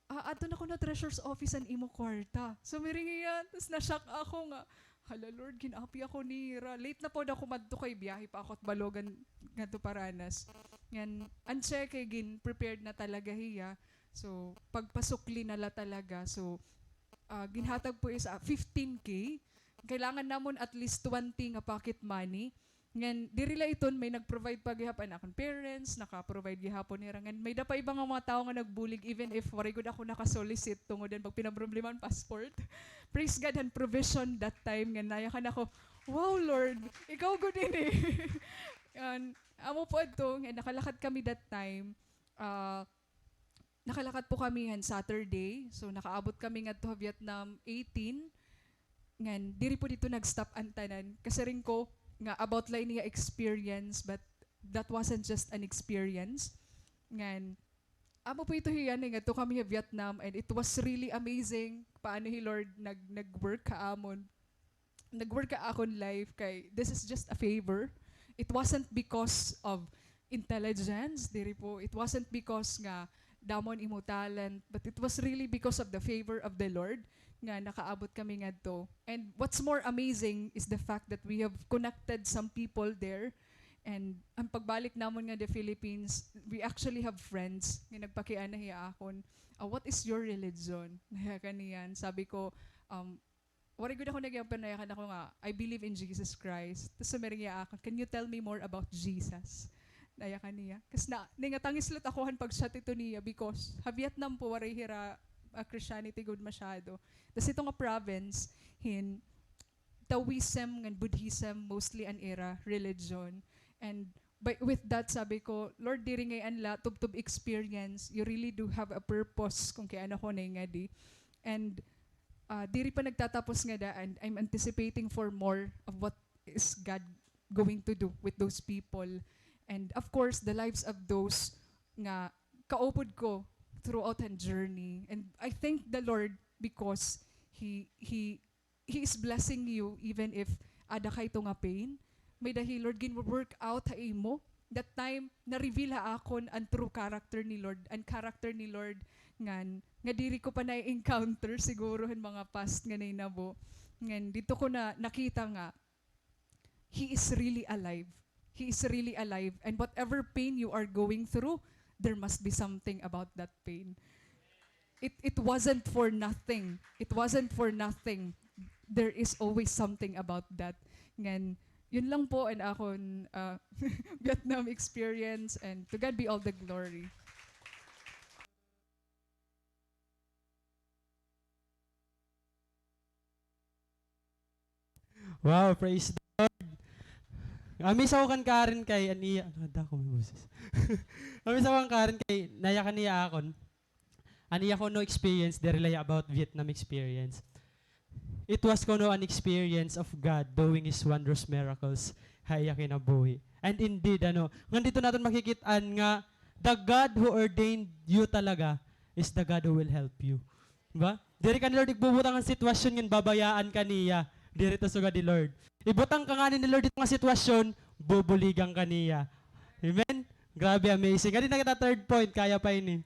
"Ah, adto na kuno ha treasurer's office an imo kwarta." Sumiring hiya, tas na-shock ako nga, "Hala, Lord, gin-api ako nira." Late na pod ako madto kay biyahe pa ako hit Balogan ngadto Paranas. Ngan, an cheque, gin-prepared na talaga hiya. So, pagpasukli na la talaga. So, ah, ginhatag po is, ah, fifteen K. Kailangan namon at least twenty nga pocket money. Ngan, diri la iton, may nag-provide pa gihapon, an akon parents, naka-provide gihapon nira. Ngan, may-ada pa iba nga mga tawo nga nagbulig, even if waray gud ako naka-solicit tungod han pagpinaproblema han passport. Praise God, han provision that time, ngan nayakan ako, "Wow, Lord, ikaw gud ini." Ngan, amo po adto, ngan nakalakat kami that time. Ah, nakalakat po kami han Saturday. So, nakaabot kami ngadto ha Vietnam eighteen. Ngan, diri po didto nag-stop an tanan. Kasiring ko, nga about la ini nga experience, but that wasn't just an experience. Ngan, amo po ito hiya, ngadto kami ha Vietnam, and it was really amazing paano hi Lord nag-, nag-work ha amon. Nag-work ha akon life kay this is just a favor. It wasn't because of intelligence, diri po. It wasn't because nga damo an imo talent, but it was really because of the favor of the Lord nga nakaabot kami ngadto. And what's more amazing is the fact that we have connected some people there. And an pagbalik namon nga the Philippines, we actually have friends nga nagpakiana hiya akon, "Ah, what is your religion?" Nayakan niya. Sabi ko, um, waray gud ako nagyampay, nayakan ako nga, "I believe in Jesus Christ." Tas sumiring hiya akon, "Can you tell me more about Jesus?" Nayakan niya. Kas na, ningatangis liwat ako han pag-chat ito niya because ha Vietnam po, waray hira, ah, Christianity gud masyado. Tas ito nga province, hin Taoism ngan Buddhism, mostly an ira religion. And by, with that, sabi ko, "Lord, diri ngay-an la tubtob experience. You really do have a purpose kon kay ano ko na ngadi." And, ah, diri pa nagtatapos ngada, and I'm anticipating for more of what is God going to do with those people. And of course, the lives of those nga kaupod ko throughout an journey. And I thank the Lord because He, He, He is blessing you even if ada ka ito nga pain. May-ada hi Lord gin-work out ha imo. That time, na-reveal ha akon an true character ni Lord, an character ni Lord ngan, nga diri ko pa na-encounter siguro han mga past nga nahinabo. Ngan, didto ko na nakita nga, He is really alive. He is really alive. And whatever pain you are going through, there must be something about that pain. It, it wasn't for nothing. It wasn't for nothing. There is always something about that. Ngan, yun lang po an akon, ah, Vietnam experience, and to God be all the glory. Wow, praise the Lord. Amaze ako kan Karen kay an iya, ah, dako may boses. Amaze ako kan Karen kay nayakan niya akon. An iya kuno experience, diri la hiya about Vietnam experience. It was kuno an experience of God doing His wondrous miracles ha iya kinabuhi. And indeed, ano, ngan didto naton makikit-an nga the God who ordained you talaga is the God who will help you. Di ba? Diri ka ni Lord igbubutang han sitwasyon ngan babayaan ka niya. Diri ito sugad ni Lord. Ibutang ka ngani ni Lord didto nga sitwasyon, bubuligan ka niya. Amen? Grabe, amazing. Ngadi na kita third point, kaya pa ini.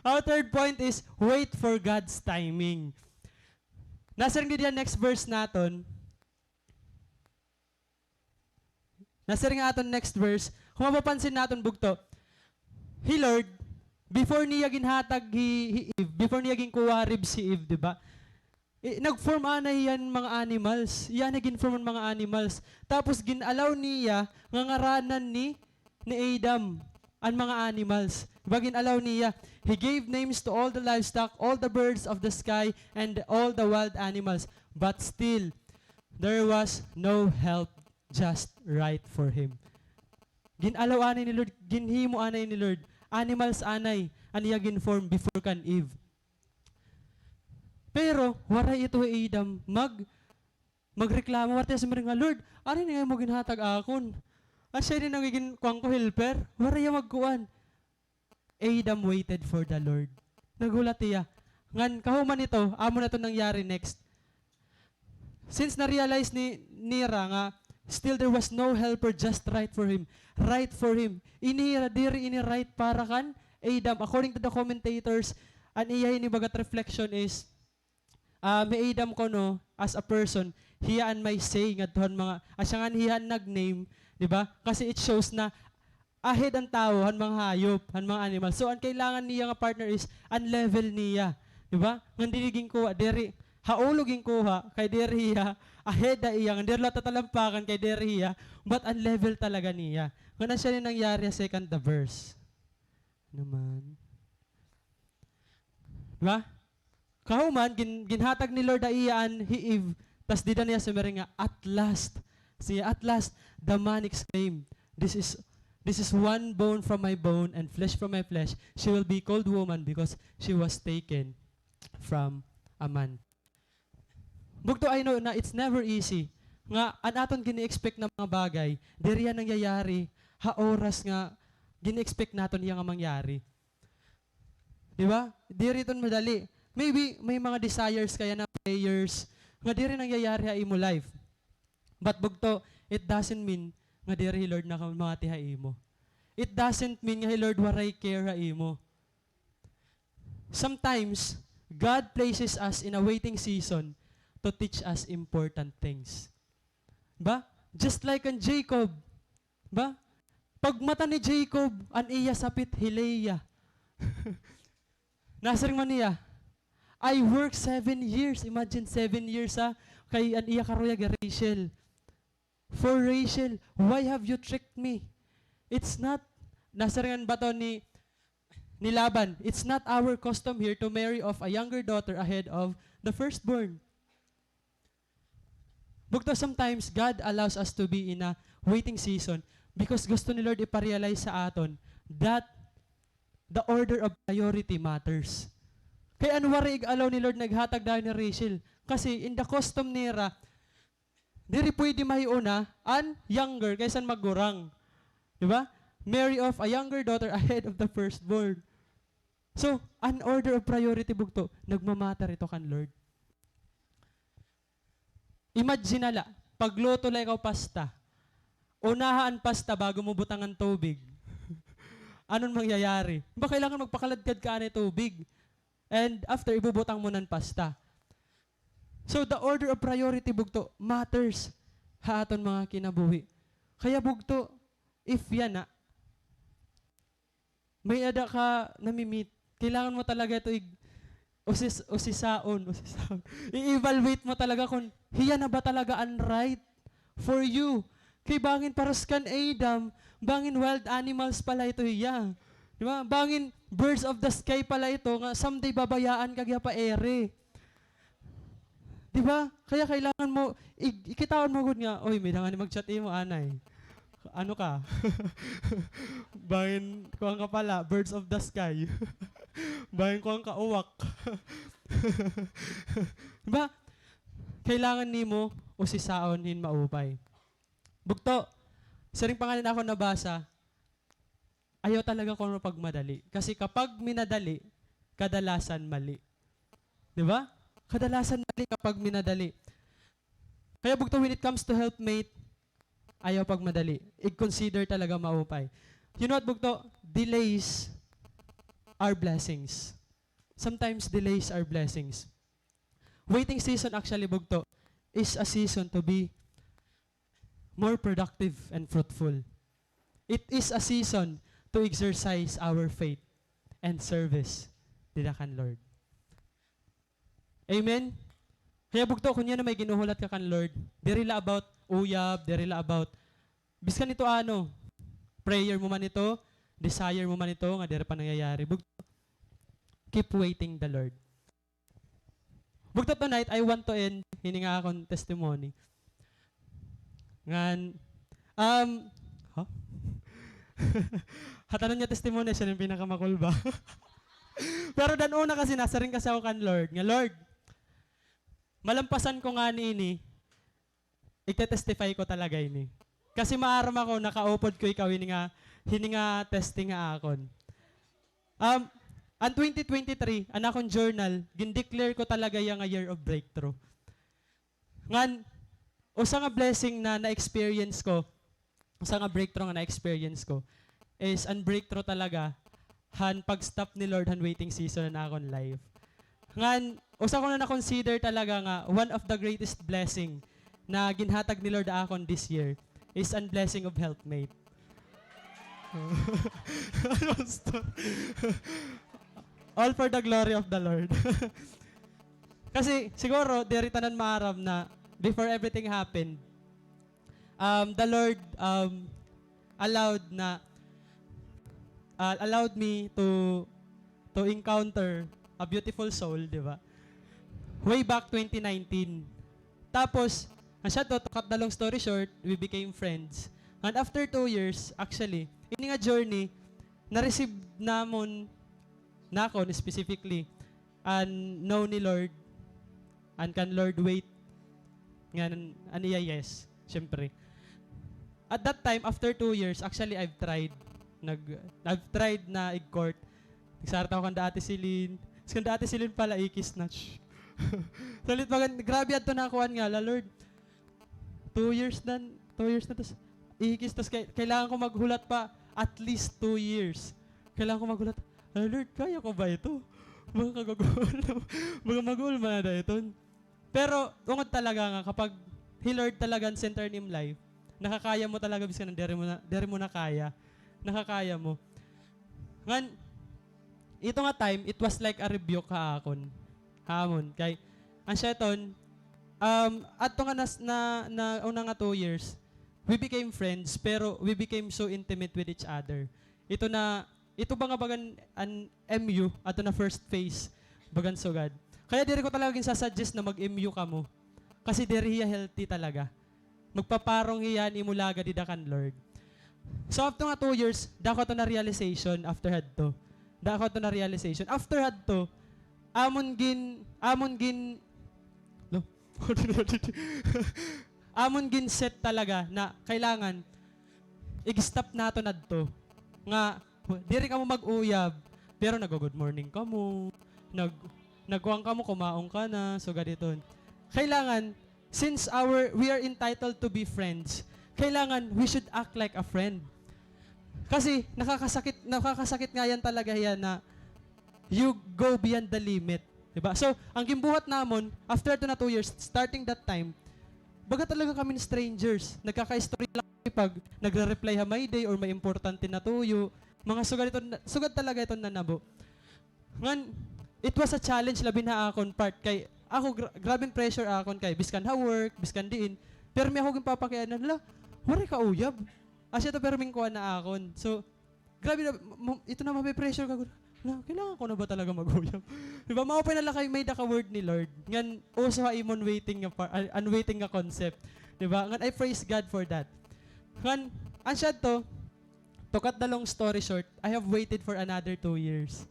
Our third point is wait for God's timing. Nasiring didi an next verse naton. Nasiring an aton next verse, kon mapapansin naton bugto, hi Lord, before niya ginhatag hi, hi Eve, before niya ginkuha ribs hi Eve, di ba? Eh, nag-form anay hiya hin mga animals. Iya anay gin-form an mga animals. Tapos gin-allow niya nga ngaranan ni, ni Adam an mga animals. Di ba gin-allow niya? He gave names to all the livestock, all the birds of the sky, and all the wild animals. But still, there was no help just right for him. Gin-allow anay ni Lord, ginhimo anay ni Lord, animals anay an iya gin-form before kan Eve. Pero waray ito hi Adam mag-, magreklamo, waray hiya sumiring nga, "Lord, ano ini nga imo ginhatag akon? Asya ini nga gin-, kuan ko, helper." Waray hiya magkuan. Adam waited for the Lord. Naghulat hiya. Ngan kahuman hito, amo na ito nangyari next. Since na-realize ni, nira nga still there was no helper just right for him. Right for him. Ini hira, diri ini right para kan Adam. According to the commentators, an iya ini bagat reflection is, ah, hi Adam kuno, as a person, hiya an may say ngadto han mga, asya ngan hiya an nag-name, di ba? Kasi it shows na ahead an tawo han mga hayop, han mga animal. So, an kailangan niya nga partner is an level niya, di ba? Ngan diri ginkuha, diri, ha ulo ginkuha, kay diri hiya ahead ha iya, ngan diri la tatalampakan kay diri hiya, but an level talaga niya. Ngan asya ini nangyari ha second verse. Naman. Di ba? Kahuman, gin-, ginhatag ni Lord ha iya an hi Eve, tas dida niya sumiring nga, "At last." Siring, "At last," the man exclaimed, "This is, this is one bone from my bone and flesh from my flesh. She will be called woman because she was taken from a man." Bugto, I know na it's never easy nga an aton gini-expect na mga bagay, diri hiya nangyayari ha oras nga gini-expect naton hiya nga mangyari. Di ba? Diri iton madali. Maybe, may mga desires ka yana, prayers, nga diri nangyayari ha imo life. But bugto, it doesn't mean nga diri hi Lord nakamati ha imo. It doesn't mean nga hi Lord waray care ha imo. Sometimes, God places us in a waiting season to teach us important things. Ba? Just like kan Jacob. Ba? Pagmata ni Jacob, an iya sapit hi Leah. Nasiring man niya, "I work seven years." Imagine, seven years, ha? Kay an iya karuyag hi Rachel. "For Rachel, why have you tricked me? It's not," nasiring man bato ni, ni Laban, "It's not our custom here to marry off a younger daughter ahead of the firstborn." Bugto, sometimes God allows us to be in a waiting season because gusto ni Lord ipa-realize sa aton that the order of priority matters. Kay ano waray ig-allow ni Lord naghatag dayon ni Rachel? Kasi in the custom nira, diri pwede mahiuna an younger kaysa an maggurang. Di ba? Marry off a younger daughter ahead of the firstborn. So, an order of priority, bugto, nagmamatter ito kan Lord. Imagine na la, pagluto la ikaw pasta. Unaha an pasta bago mo butang an tubig. Ano an mangyayari? Ba, kailangan magpakaladkad ka anay tubig. And after, ibubutang mo na an pasta. So, the order of priority, bugto, matters ha aton mga kinabuhi. Kaya, bugto, if yana, may-ada ka nami-meet, kailangan mo talaga ito ig-, usis-, usisaon, usisaon. I-evaluate mo talaga kung hiya na ba talaga an right for you. Kay bangin paras kan Adam, bangin wild animals pala ito hiya. Di ba? Bangin birds of the sky pala ito nga someday babayaan ka gihap ha ere. Di ba? Kaya kailangan mo, i-, ikitaon mo gud nga, "Oy, may-ada ngani mag-chat imo, anay. Ano ka? Bangin, kuan ka pala, birds of the sky. Bangin kuan ka, uwak." Di ba? Kailangan nimo usisaon hin maupay. Bugto, siring pa ngani an akon nabasa, ayaw talaga kuno pagmadali. Kasi kapag minadali, kadalasan mali. Di ba? Kadalasan mali kapag minadali. Kaya bugto, when it comes to helpmate, ayaw pagmadali. I-consider talaga maupay. You know what, bugto? Delays are blessings. Sometimes delays are blessings. Waiting season actually, bugto, is a season to be more productive and fruitful. It is a season to exercise our faith and service dida kan Lord. Amen? Kaya bugto, kon yana may ginhuhulat ka kan Lord, diri la about uyab, diri la about, biskan ito ano, prayer mo man ito, desire mo man ito, nga diri pa nangyayari. Bugto, keep waiting the Lord. Bugto, tonight, I want to end hini nga akon testimony. Ngan, um, ha? Ha tanan nga testimony, siya an pinakamakulba. Pero dan una kasi, nasiring kasi ako kan Lord, nga, "Lord, malampasan ko ngani ini, igte-testify ko talaga ini." Kasi maaram ako, nakaupod ko ikaw hini nga, hini nga testing nga akon. Um, an twenty twenty-three, an akon journal, gin-declare ko talaga hiya nga year of breakthrough. Ngan, usa nga blessing na na-experience ko, usa nga breakthrough nga na-experience ko, is an breakthrough talaga han pag-stop ni Lord han waiting season han akon life. Ngan, usa ko na na-consider talaga nga one of the greatest blessing na ginhatag ni Lord ha akon this year is an blessing of helpmate. All for the glory of the Lord. Kasi siguro, diri tanan maaram na before everything happened, um, the Lord, um, allowed na, uh, allowed me to, to encounter a beautiful soul, di ba? Way back twenty nineteen. Tapos, an siya to, to cut the long story short, we became friends. And after two years, actually, ini nga journey, na-receive namon, nakon specifically, an no ni Lord, an kan Lord wait. Ngan an iya yes, syempre. At that time, after two years, actually, I've tried. Nag, I've tried na ig-court. Nagsarit ako kanda Ate Celine. Tapos kanda Ate Celine pala, ikis na. Salit bagan, grabe adto na kuan nga, la Lord. Two years na, two years na, tas ikis, tas kay-, kailangan ko maghulat pa at least two years. Kailangan ko maghulat, "Ay, Lord, kaya ko ba ito?" Mga kagaguhol, mga maguhol man na ito. Pero, ungod talaga nga, kapag hi Lord talaga an center nim life, nakakaya mo talaga, biskan diri mo na, diri mo na kaya. Nakakaya mo. Ngan, ito nga time, it was like a rebuke ha akon. Ha amon. Kay, an siya iton, um, adto nga nas-, na, na una nga two years, we became friends, pero we became so intimate with each other. Ito na, ito ba nga bagan an M U, adto na first phase, bagan sugad. Kaya diri ko talaga ginsa-suggest na mag-M U kamo. Kasi diri hiya healthy talaga. Magpaparong hiya an imo lagad dida kan Lord. So, after nga two years, dako ato na realization after hadto. Dako ato na realization. After hadto, amon gin-, amon gin-, no? Amon gin-set talaga na kailangan ig-stop naton adto. Nga, diri kamo mag-uyab, pero nag-good morning kamo, nag-, nagkuan kamo, kumaon ka na, sugad iton. Kailangan, since our, we are entitled to be friends, kailangan we should act like a friend. Kasi nakakasakit, nakakasakit nga yan talaga yan na you go beyond the limit. Diba? So, ang gimbuhat namon, after adto na two years, starting that time, baga talaga kami strangers. Nagkakaistorya lang kami pag nagre-reply ha My Day or may importante na tuyo. Mga sugad iton, sugad talaga iton nanabo. Ngan, it was a challenge labi na ha akon part kay ako gra-, grabe an pressure akon kay biskan ha work, biskan diin. Pero may ako ginpapakiana, "Hala, waray ka uyab." Asya to, pero mingkuan na akon. So, grabe na, ma-, ito na, mape-pressure ka gud. "Hala, kailangan ko na ba talaga mag-uyab?" Di ba? Maupay na la kay may-ada ka word ni Lord. Ngan, uso ha imon waiting nga par-, an, an waiting nga concept. Di ba? Ngan, I praise God for that. Ngan, an siya to, to cut the long story short, I have waited for another two years.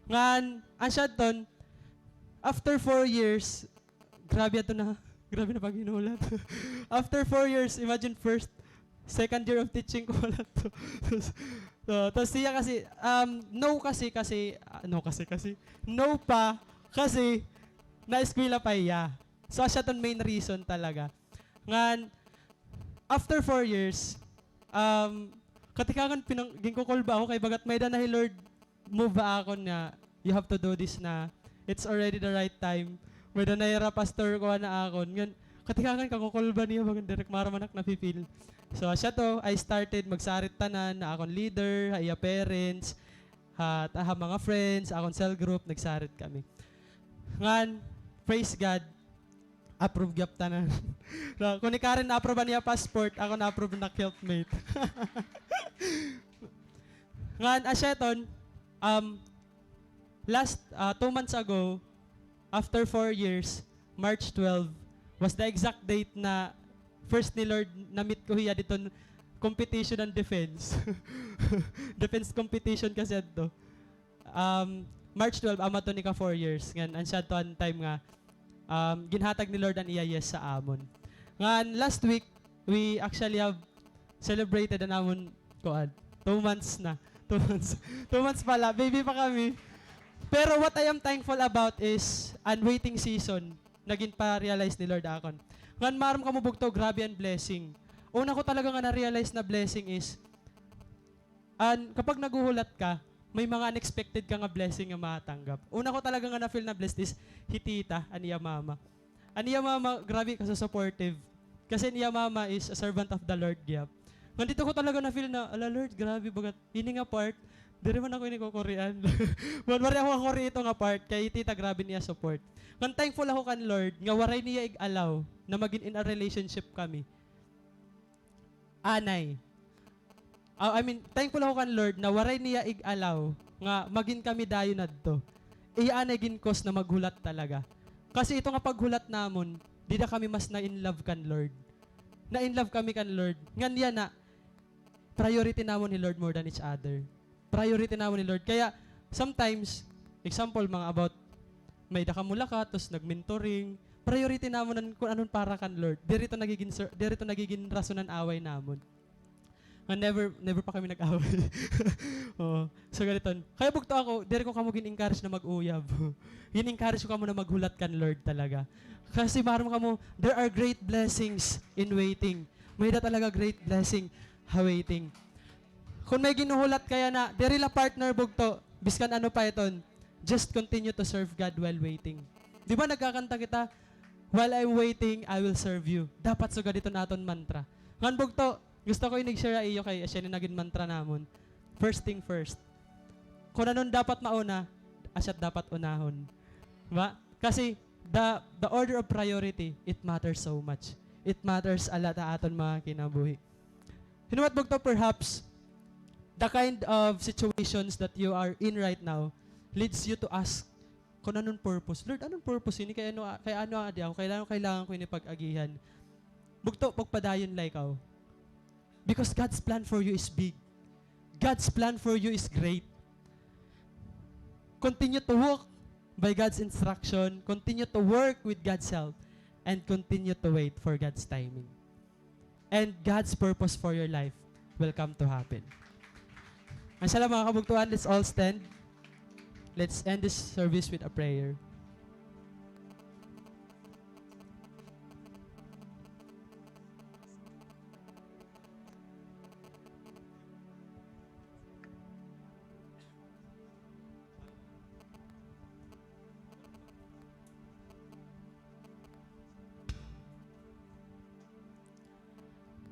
Ngan, an siya ton, after four years, grabe ato na, grabe na paghinulat. After four years, imagine first, second year of teaching ko pala to. So, tas siya kasi, um, no kasi, kasi, ah, no kasi, kasi, no pa, kasi, naeskwela pa hiya. So, siya ton main reason talaga. Ngan, after four years, um, katikangan pinang-, ginkukulba ako kay bagat may-ada na hi Lord move ha akon nga, "You have to do this na. It's already the right time." May-ada na hira pastor kuan ha akon. Ngan, katikangan kakukulba niya, bagan diri ko maaram an ak nafi-feel. So, siya to, I started magsarit tanan, ha akon leader, ha iya parents, ha, ha mga friends, akon cell group, nagsarit kami. Ngan, praise God, approve gihap tanan. Na, kun hi Karen na-approve an iya passport, ako na-approve an ak helpmate. Ngan, asya iton, um, last, ah, two months ago, after four years, March twelve, was the exact date na first ni Lord na-meet ko hiya diton competition an defense. Defense competition kasi adto. Um, March twelve, amo to nika four years. Ngan, an siya to an time nga, um, ginhatag ni Lord an iya yes sa amon. Ngan, last week, we actually have celebrated an amon, kuan, two months na. Two months. Two months pala. Baby pa kami. Pero what I am thankful about is an waiting season na ginpa-realize ni Lord akon. Ngan maaram kamo bugto, grabe an blessing. Una ko talaga nga na-realize na blessing is, an, kapag naghuhulat ka, may mga unexpected ka nga blessing nga matanggap. Una ko talaga nga na-feel na blessed is hi tita, an iya mama. An iya mama, grabe ka supportive. Kasi an iya mama is a servant of the Lord, gihap. Ngan didto ko talaga na-feel na, "Ala, Lord, grabe, bagat ini nga part, diri man ako ini kukurian." Wa-, waray ako kakuri ito nga part, kay tita, grabe niya support. Ngan thankful ako kan Lord nga waray niya ig-allow na magin in a relationship kami. Anay. Ah, I mean, thankful ako kan Lord na waray niya ig-allow nga magin kami dayon adto. Iya anay gin-cause na maghulat talaga. Kasi ito nga paghulat namon, dida kami mas na-in love kan Lord. Na-in love kami kan Lord. Ngan yana, priority namon hi Lord more than each other. Priority namon hi Lord. Kaya, sometimes, example, mga about, may-ada kamo lakat, tapos nag-mentoring, priority namon an kun ano an para kan Lord. Diri ito nagigin ser-, diri ito nagigin rason han away namon. Nga never, never pa kami nag-away. Oo. So, ganiton. Kaya bugto ako, diri ko kamo gin-encourage na mag-uyab. Gin-encourage ko kamo na maghulat kan Lord talaga. Kasi maaram kamo, there are great blessings in waiting. May-ada talaga great blessing ha waiting. Kon may ginhuhulat ka yana, diri la partner bugto, biskan ano pa iton, just continue to serve God while waiting. Di ba nagkakanta kita, "While I'm waiting, I will serve you." Dapat sugad iton aton mantra. Ngan bugto, gusto ko ini i-share ha iyo kay asya ini nagin mantra namon. First thing first. Kon ano an dapat mauna, asya it dapat unahon. Ba? Kasi the, the order of priority, it matters so much. It matters a lot ha aton mga kinabuhi. You know what, bugto? Perhaps the kind of situations that you are in right now leads you to ask, kon ano an purpose. "Lord, ano an purpose ini? Kay ano, kay ano adi ako? Kailangan, kailangan ko ini pag-agihan." Bugto, pagpadayon la ikaw. Because God's plan for you is big. God's plan for you is great. Continue to walk by God's instruction. Continue to work with God's help. And continue to wait for God's timing. And God's purpose for your life will come to happen. Asya la, mga kabugtoan, let's all stand. Let's end this service with a prayer.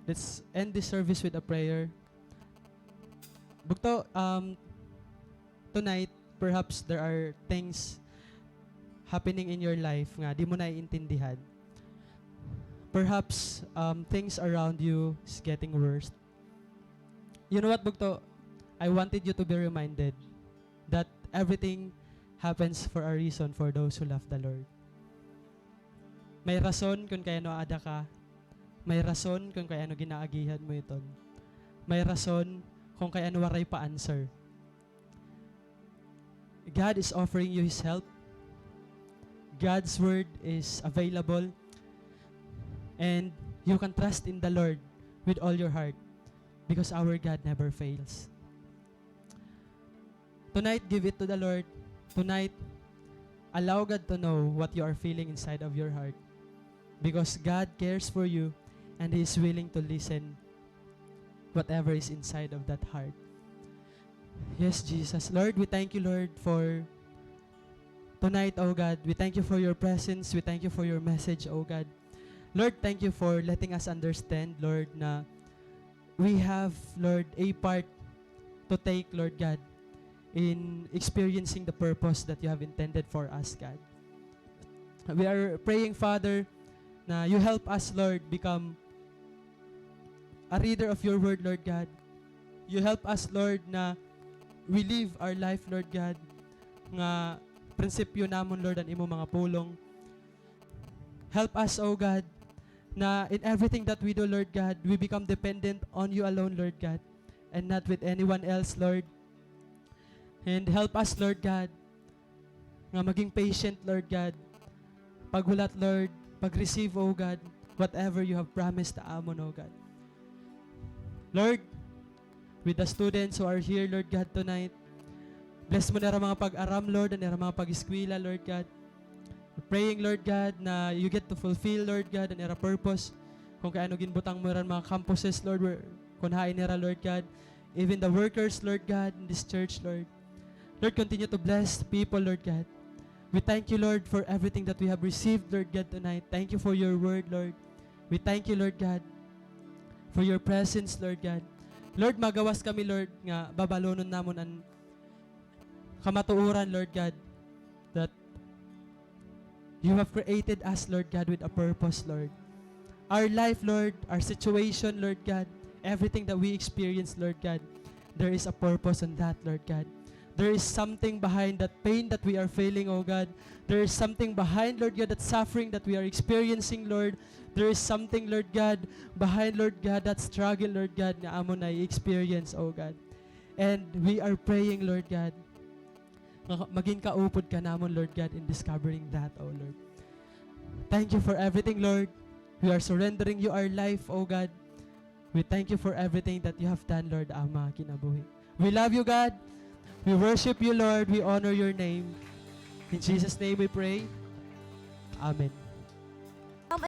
Let's end this service with a prayer. Bugto, um, tonight, perhaps there are things happening in your life nga di mo naiintindihan. Perhaps, um, things around you is getting worse. You know what, bugto? I wanted you to be reminded that everything happens for a reason for those who love the Lord. May rason kon kay ano ada ka. May rason kon kay ano ginaagihan mo iton. May rason kon kay ano waray pa answer. God is offering you His help. God's word is available. And you can trust in the Lord with all your heart because our God never fails. Tonight, give it to the Lord. Tonight, allow God to know what you are feeling inside of your heart. Because God cares for you and He is willing to listen whatever is inside of that heart. Yes, Jesus. Lord, we thank you, Lord, for tonight, oh God. We thank you for your presence. We thank you for your message, oh God. Lord, thank you for letting us understand, Lord, na we have, Lord, a part to take, Lord God, in experiencing the purpose that you have intended for us, God. We are praying, Father, na you help us, Lord, become a reader of your word, Lord God. You help us, Lord, na we live our life, Lord God, nga prinsipyo namon, Lord, an imo mga pulong. Help us, O God, na in everything that we do, Lord God, we become dependent on you alone, Lord God, and not with anyone else, Lord. And help us, Lord God, nga maging patient, Lord God. Paghulat, Lord, pag-receive, O God, whatever you have promised ta amon, O God. Lord, with the students who are here, Lord God, tonight, bless mo an ira mga pag-aram, Lord, an ira mga pag-eskwela, Lord God. We're praying, Lord God, na you get to fulfill, Lord God, an ira purpose. Kon kay ano ginbutang mo hira han mga campuses, Lord, where, kon hain hira, Lord God. Even the workers, Lord God, in this church, Lord. Lord, continue to bless the people, Lord God. We thank you, Lord, for everything that we have received, Lord God, tonight. Thank you for your word, Lord. We thank you, Lord God, for your presence, Lord God. Lord, magawas kami, Lord, nga babalonon namon an kamatuoran, Lord God, that you have created us, Lord God, with a purpose, Lord. Our life, Lord, our situation, Lord God, everything that we experience, Lord God, there is a purpose in that, Lord God. There is something behind that pain that we are feeling, oh God. There is something behind, Lord God, that suffering that we are experiencing, Lord. There is something, Lord God, behind, Lord God, that struggle, Lord God, nga amon na-experience, oh God. And we are praying, Lord God, nga magin kaupod ka namon, Lord God, in discovering that, oh Lord. Thank you for everything, Lord. We are surrendering you our life, O God. We thank you for everything that you have done, Lord, ha amon kinabuhi. We love you, God. We worship you, Lord. We honor your name. In Jesus' name we pray. Amen.